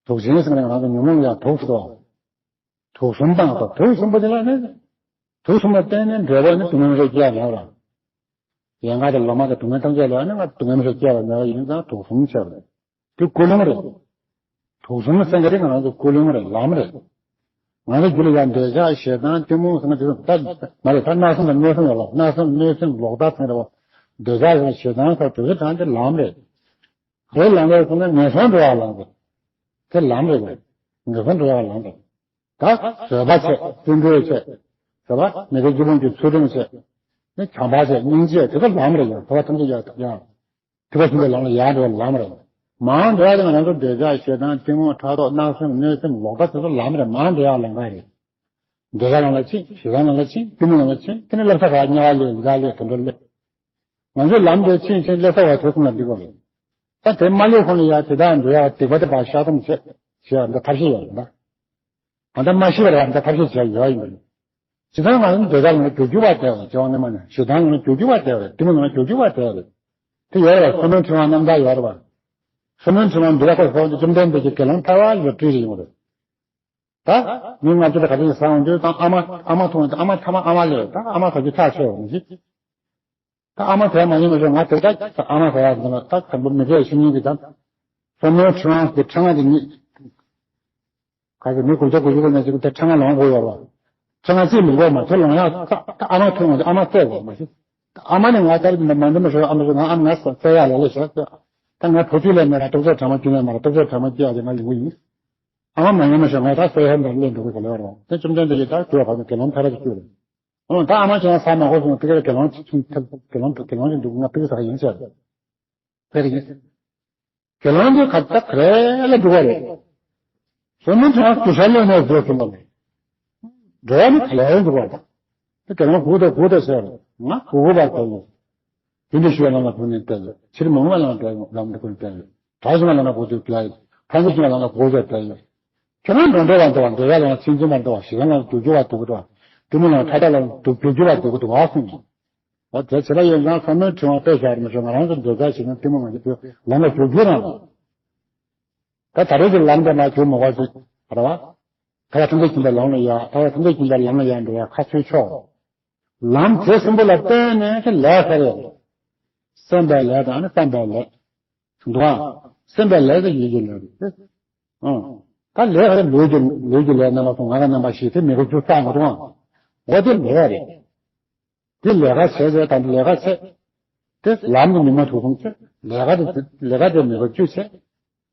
དུག་ཅན་ཟེར་ནས་ང་རང་གི་ཉོན་མོངས་ལ་ཡང་དུག་ཟེར་བ། དུག་གསུམ་དང་དུག་གསུམ་པོ་དེ་ལ་ནི། དུག་གསུམ་ལ་བརྟེན་ནས་འབྲས་བུ་ནི་སྡུག་བསྔལ་རེ་སྐྱེ་ཡ་མེད་པ། ཡན་ལག་དང་ལོ་མ་དང་སྡུག་བསྔལ་ཐམས་ཅད་ལ་ནི་ང་སྡུག་བསྔལ་རེ་སྐྱེ་བ་མེད་པ་ཡིན་ཙང་དུག་གསུམ་ཟེར་བ་རེད། དེ་ཀུན་སློང་རེད། དུག་གསུམ་ཟེར་མཁན་དེ་ང་རང་ཚོ་ཀུན་སློང་རེད། ལམ་རེད། ང་ཚོ་རྒྱུད་ལ་ཡང་འདོད་ཆགས་ཞེ་སྡང་གཏི་མུག་ཟེར་མཁན་དེ་ཚོ་ད་མ་རེད། ད་སྣང་སེམས་དང་གནོད་སེམས་ཡོད་ལ་སྣང་སེམས་གནོད་སེམས་ལོག་ལྟ་ཟེར་མཁན་རེད་བ། འདོད་ཆགས་ཞེ་སྡང་ཟེར་དེ་ཚོ་དྲངས་ཏེ་ལམ་རེད། དེ་ལམ་རེད་སོང་ན་ངན་སོང་འགྲོ་བ་ལམ་རེད། དེ་ལམ་རེད་པས། ངན་སོང་འགྲོ་བ་ལམ་རེད། ད་བཟོད་པ་བྱས། བརྩོན་འགྲུས་བྱས། བཟོད་པ་མི་དགེ་བཅུ་སྤོང་གི་ཚུལ་ཁྲིམས་བྱས། ནི་བྱམས་པ་བྱས། སྙིང་རྗེ། དེ་ཚོ་ལམ་རེད་ཡ། བཟོད་པ་ཐམས་ཅད་ཡ་ཡ། ཐེག་པ་ཆེན་པོའི་ལམ་ལ་ཡར་འགྲོ་བ་ལམ་རེད། མར་འགྲོ་ཡ་དེ་ང་རང་ཚོ་འདོད་ཆགས་ཞེ་སྡང་གཏི་མུག་ཕྲག་དོག་བརྣབ་སེམས་གནོད་སེམས་ལོག་ལྟ་དེ་ཚོ་ལམ་རེད། མར་འགྲོ་ཡ་ལམ་ཁ་རེད། འདོད་ཆགས་ལམ་ལ་ཕྱིན། ཞེ་སྡང་ལམ་ལ་ཕྱིན། གཏི་མུག་ལམ་ལ་ཕྱིན། དེ་ནས་སླེབས་ས་ག་དམྱལ་བ་སླེབས། ལས་ཀ་སླེབས། དུད་འགྲོ་སླེབས། ང་ཚོས་ལམ་དེ་ཕྱིན་ཕྱིན་སླེབས་ས་བ་དེ་ཀུན་ལ་འགྲིག་གོ་རེད། ད་དེ་མ་སླེབས་གོང་ལ་ཡ་དེ་དག་འགྲོ་ཡ་སྡིག་པ་དེ་ཕར་བཤགས་སྡོམ་བྱེད་བྱེད་ཡ་འདི་ཐབས་ཤེས་ཡོད་རེད་ད། ང་ད་མ་ཤི་བར་ང་ད་ཐབས་ཤེས་བྱས་ཡོད་ཡིན་པ་རེད། ཇི་ལྟར་ང་ཚོ་འདོད་ཆགས་ལ་རྒྱུ་རྒྱུ་བ་སྟེར་བ་ཇེ་དབང་ནས་མ་ནས། ཞེ་སྡང་ལ་རྒྱུ་རྒྱུ་བ་སྟེར་བ་རེད། གཏི་མུག་ལ་རྒྱུ་རྒྱུ་བ་སྟེར་བ་རེད། དེ་ཡོད་རེད་བ། བསོད་ནམས་ཕྲེང་བ་རྣམ་དག་ཡོད་རེད་བ། བསོད་ནམས་ཕྲེང་བ་འདི་ལ་ཁོ་སོང་ཙང་བཅོམ་ལྡན་འདས་ཀྱིས་དགེ་སློང་ཐར་པ་ལ་སྤྲུལ་ཡོང་བ་རེད། ད་མི་ལྔ་བཅུ་ལ་ག་དུས་ཟ་འོང་དུས་ད་ཨ་མ་ཨ་མ་མཐོང་ཨ་མ་ཐ་མ་ཨ་མ་ལས། ད་ཨ་མ་ཟ་རྒྱུ་ཐག་ཆོད་འོང་ཞིག་ད་ཨ་མ་དེ་མ་ཡིན་པ་ཞིག་ང་དེ་ད་ཨ་མ་ཟ་ཡ་འདི་ལ་ད་དང་པོ་མི་དགེ་བཅུ་གཉིས་ཀྱི་ད་བསོད་ནམས་ཕྲེང་བ་དེ་ཕྲེང་བ་དེ་ཉིད། ག་ཚོད་མི་དགུ་བརྒྱ་དགུ་བཅུ་གོ་ནས་ཅིག་དེ་ཕྲེང་བ་ལོངས་དགོས་ཡོད་རེད་བ། ཕྲེང་བ་གཅིག་མི་དགོས་མ་དེ་ལོངས་ཡག་ད་ཨ་མ་ཐུག་འོང་དུས་ཨ་མ་བསད་དགོས་མ་གཞི། ཨ་མ་ནི་ང་ལྟར་མ་འདི་མ་ཤོར་ཨ་མ་ཤོར་ང་ཨ་མ་ང་བསད་ཡག་ལ་ལས་ཤོར། ད་ང་བུ་ཁྲིད་ལས་མེད་ར་སྟོབས་ཆེ་དྲང་མ་སྐྱེ་ལས་མ་ར་སྟོབས་ཆེ་དྲང་མ་སྐྱེ་ཡག་དེ་ང་ཡོང་གི་ཡིན། ཨ་མ་མ་ཡོང་མ་ཤོར་ང་ད་བསད་ཡག་འདི་ལས་འགྲོ་གི་ག་ལས་ར་དེ་བཅོམ་ལྡན་འདས་ཀྱིས་ད་གྲོས་ག་ནས་དགེ་སློང་ཐར་པ་ཅིག་བསྐྱོད་རེད། འོ་ད་ཨ་མ་ཁྱེད་རང་ཟ་མ་དགོས་སོང་དེ་ག་དགེ་སློང་ཆུང་དགེ་སློང་དགེ་སློང་ཅིག་འདུག་ང་ཕ་གི་ཟ་ཡིན་ཟེར། དེ་རེད། དགེ་སློང་དེ་ཁ་ད་ག་རེ་ལ་འགྲོ་བ་རེད། བསོད་ནམས་གྲངས་དུ་ཤར་ལོན་ནས་བཟོས་སོང་བ་རེད། འགྲོ་བ་ནི་ག་ལ་ཡང་འགྲོ་བ་དང་། དེ་དགེ་སློང་སྒུག་དང་སྒུག་དང་ཟེར་རེད། ང་སྒུག་སྒུག་པར་བསྡད་ཡོད། རྒྱུན་དུ་ཞུ་བའི་ལམ་ལ་སྒུག་ནས་བསྡད་ཡོད། ཕྱིར་མི་འོང་བའི་ལམ་ལ་བསྡད་ཡོད། ལམ་དུ་སྒུག་ནས་བསྡད་ཡོད། གྲོགས་ཤིག་མ་ལམ་ལ་སྒུག་དུས་བསྡད་ཡོད། ཕན་ཚུན་ཞིག་མ་ལམ་ལ་སྒུག་དུས་བསྡད་ཡོད། ཁྱོད་རང་འགྲོ་འདོད་པ་འདོད་པ་འདོད་ཡ་ལ་ཚིམ་ཚིམ་པ་འདོད་པ་ཞེ་སྡང་ལ་རྒྱུ་རྒྱུ་བ་འདོད་ཀྱི་འདུག་གཏི་མུག་ལ་ཕྲག་དོག་ལ་རྒྱུ་རྒྱུ་བ་འདོད་ཀྱི་འདུག་ག་གསུངས། འོ་དེ་བྱེད་པ་ཡིན་ཙང་བསམ་བློའི་ཕྲེང་བ་དཔེ་བཞག་རེད་མ་གཏོགས་ང་རང་ཚོ་འདོད་ཆགས་ཞེ་སྡང་གཏི་མུག་མ་ཡིན་པའི་ལམ་ལ་འཇུག་རྒྱུ་རང་། ད་ད་རེས་ཀྱི་ལམ་དེ་ལ་འཇུག་མ་དགོས་ཅིག་རེད་བ། ད་ཡང་ཐམས་ཅད་མཁྱེན་པའི་ལམ་ལ་ཡ། ད་ཡང་ཐམས་ཅད་མཁྱེན་པའི་ལམ་ལ་ཡ་འགྲོ་ཡ་ཁ་ཚུད་ཆོག་ལམ་དེ་གསུམ་པོ་ལ་བརྟེན་ནས་ཀྱི་ལས་ཁ་རེད། སེམས་པའི་ལས་དང་ནི་བསམ་པའི་ལས། འདུག་ཨ། སེམས་པའི་ལས་དེ་ཡིད་ཀྱི་ལས་རེད། ཨང་། ད་ལས་ཁ་རེ་ལུས་ཀྱི་ལུས་ཀྱི་ལས་རྣམ་པ་གསུམ་ངག་གི་རྣམ་པ་བཞི་དེ་མི་དགེ་བཅུ་བསགས་མ་འདུག་ཨ། འོ་དེ་ལས་རེད། དེ་ལས་ཀ་བྱས་ཚེ་དང་ལས་ཀ་བྱས། དེ་ལམ་གྱི་ཉི་མ་དུས་གསུམ་བྱས། ལས་ཀ་དེ་ལས་ཀ་དེ་མི་དགེ་བཅུ་བྱས།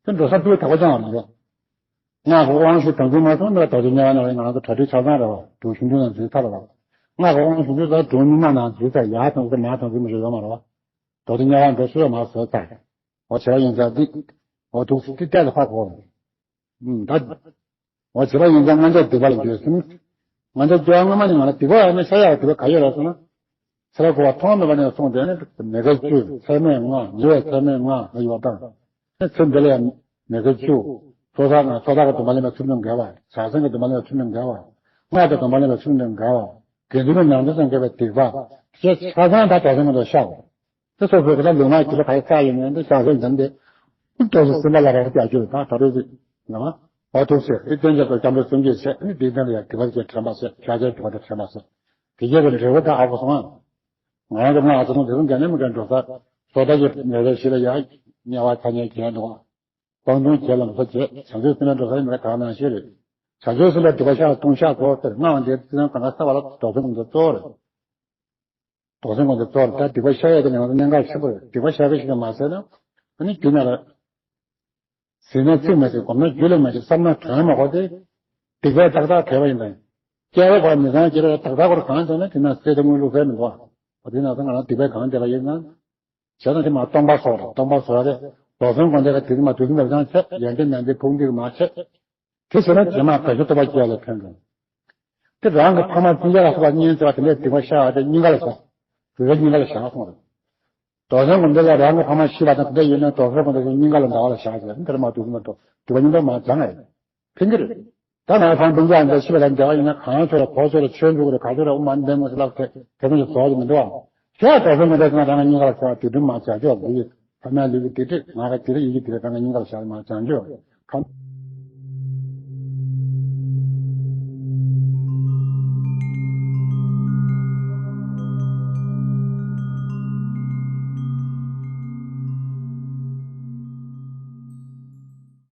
དེ་འགྲོ་ས་སྤྲུལ་དག་པ་ཅང་མ་རེད། སྔགས་ཀྱི་དབང་ཞུ་དམ་ཚིག་མ་སྲུང་ན་ད་དུང་དམྱལ་བ་ནང་ང་ཚོ་གྲ་སྒྲིག་ཆ་ཚང་རེད་བ། དུག་ཤིན་ཏུ་ནང་འཛུལ་ཚར་བ། སྔགས་ཀྱི་དབང་ཞུ་རྒྱུ་ད་དུང་ཉི་མ་ནང་འཛུལ་ཚར་ཡག་དང་ཚེ་མ་དང་ཚེ་མི་ཞིག་ཡོད་མ་རེད་བ། ད་དུང་དམྱལ་བ་འགྲོ་སྲོལ་མ་བཟོས་ཚར། འོ་བྱས་པ་ཡིན་ཙང་འདི། འོ་འདུག་སེ་འདི་ལྟ་ལ་ཕར་གོ། ཨུམ་ད། འོ་བྱས་པ་ཡིན་ཙང་ང་ཚོ་སྡིག་པ་ལ་འགྱོད་སེམས། ང་ཚོ་སྐྱེ་བ་སྔོན་མ་ནས་ང་ལ་སྡིག་པ་ཡོད་ན་ཤ་ཡག་སྡིག་པ་ག་ཡོད་རེད་ཟེར་ན། ཚེ་རབས་འཁོར་བ་ཐོག་མེད་པ་ནས་བཟུང་སྟེ་ནི་མི་དགེ་བཅུ་ཚད་མེད་ལྔ་ཉེས་པའི་ཚད་མེད་ལྔ་ལ་ཡོད་དང་། ཚེ་འདི་ལ་ཡང་མི་དགེ་བཅུ། ཚོགས་བསགས་ན་ཚོགས་བསགས་ཀྱི་སྡོམ་པ་ལེན་པའི་ཚུལ་ཁྲིམས་འགལ་བ། ཕྱག་འཚལ་གྱི་སྡོམ་པ་ལེན་པའི་ཚུལ་ཁྲིམས་འགལ་བ། སྔགས་ཀྱི་སྡོམ་པ་ལེན་པའི་ཚུལ་ཁྲིམས་འགལ་བ། དགེ་འདུན་གྱི་ནང་དུ་ཙམ་འགལ་བའི་སྡིག་པ། ཞེས་ཆ་ཚང་དག་དོགས་ཟོན་ངོ་ནས་བཤགས། དེ་སོ་སོའི་གི་ལ་ལུང་མ་གི་ལ་ཕ་ཡི་ས་ཡིན་ནས་འདི་བཤགས་ཟོན་འདམ་སྟེ། ཏོག་ཙམ་སེམས་པ་ལ་རག་རྒྱག་རྒྱུ་དང་ད་རེས་ཀྱི་ང་། འོ་ཐུགས་སྲས་ཨི་ལྡན་ཆོས་སྐྱབས་མགོན་སེང་གེ་ཆེ་ནི་འདི་ལྡན་ལ་ཡང་སྡིག་པ་ཅན་དྲན་པ་ཟེར་ཕྱག་ཆེན་སྡིག་པ་དྲན་པ་ཟེར། དེ་རྒྱས་པའི་འབྲས་བུ་དང་ཨ་ཁུ་སོང་ང་། ང་རང་གི་སྔགས་ཨ་ཙི་ནང་དེ་ཚོ་འགན་ནས་མི་འགན་འགྲོ་ས། སོ་ད་ཀྱི་ཉེ་རེ་ཞིག་ལ་ཡང་དམྱལ་བ་ཐ་སྙད་གྱེན་འདུག་སྤང་ལྟུང་གྱེན་ལ་མི་ཚོ་བྱེད་བྱང་ཆུབ་སེམས་ལ་འགྲོ་ས་ཡིན་མེད་གང་ནང་ཤེས་རེད། བྱང་ཆུབ་སེམས་ལ་སྡིག་པ་བཤགས་ལྟུང་བཤགས་ཚོགས་ཟེར་སྔགས་འདི་ཚོ་གང་ག་ས་བ་ལ་དོགས་ཟོན་ངོ་ཚོ་གཙོ་བོ་རེད། དོགས་ཟོན་ངོ་ཚ་གཙོ་བོར་ད་སྡིག་པ་བཤགས་ཡས་དེ་ང་ཚོ་གནད་འགག་ཆེན་པོ་རེད། སྡིག་པ་བཤགས་པ་ཞིག་ལ་མ་ཟད་ན། ཨ་ནི་རྒྱུད་ན་ར། ཟིན་ན་ཚིག་མ་ཟིན་སྒོམ་ན་རྒྱུད་ལ་མ་ཞིག་བསམ་ན་དོན་མ་གོ་སྟེ། སྡིག་པའི་རྟགས་དག་དེ་བ་ཡིན་པས། སྐྱེ་བ་གོ་མི་ཚང་སྐྱེ་བའི་རྟགས་དག་གོ་གང་བྱས་ན་དེ་ན་སྲེད་དེ་དངོས་ལུགས་ཟེར་མི་འདུག་ཨ། དེ་ན་ཚོ་ང་རང་སྡིག་པའི་གང་དེ་ལ་ཡིན་ན། བྱས་ན་དེ་མ་སྟོང་པ་སོགས་རེད། སྟོང་པ་སོགས་རེད། དོགས་ཟོན་སྒོམ་དེ་ལ་དེ་མ་དུས་ཟིན་པ་ཚང་ཆད་ཡན་ཏན་ནན་ཏན་ཕུགས་འདུས་མ་ཆད། དེ་བྱས་ན་རྗེས་མ་བདག་གི་རྟོགས་པ་སྐྱེ་ལ་ཕན་འདུག་དེ་རང་གི་ཕ་མ་སྤུན་ཀྱག་ལ་སོགས་པ་གཉེན་ཟེར་བ་དེ་འདྲའི་སྡིག་པ་བཤགས་ཏེ་སྙིང་ག་ལ་བཞག་དེ་ཚོ་སྙིང་ག་ལ་བཞག་གསུངས་རེད། དོགས་ཟོན་སྒོམ་དེ་ལ་རང་གི་ཕ་མ་ཤི་བ་དང་དེ་འདྲ་ཡིན་ན་དོགས་ཟོན་སྒོམ་དེ་ཚོ་སྙིང་ག་ལ་འདའ་བ་ལ་བཞག་ཟེར་དེར་མ་དུས་མ་གཏོགས་སྡིག་པ་སྙིང་པོ་མ་བྱང་ངས་ཕན་གྱི་རེད། ད་ང་ཚང་སྤུན་ཀྱག་འདི་ཤི་བ་དང་འདའ་བ་ཡིན་ན་གང་ཚོད་ལ་གོ་ཚོད་ལ་ཆོས་འཇུག་རེད། ག་ཚོད་ལ་དབུ་མ་འདེམས་དགོས་ལབ་དེ་དེ་ཚོ་ཞིག་བཟོ་གི་མི་འདུག་ཨ། ཁྱེད་དོགས་ཟོན་སྒོམ་དེ་ཚོ་རང་གི་སྙིང་ག་ལ་བཞག་དུས་དུས་མ་བྱ་ཆོག་ལུས་ཀྱི་ཕ་མའི་ལུས་ཀྱི་སྡིག་སྒྲིབ་ང་ག་དེ་རེད་ཡིད་ཀྱི་དེ་རེད་རང་གི་སྙིང་ག་ལ་བཞག་མ་བྱང་ཆོག་ཁམས།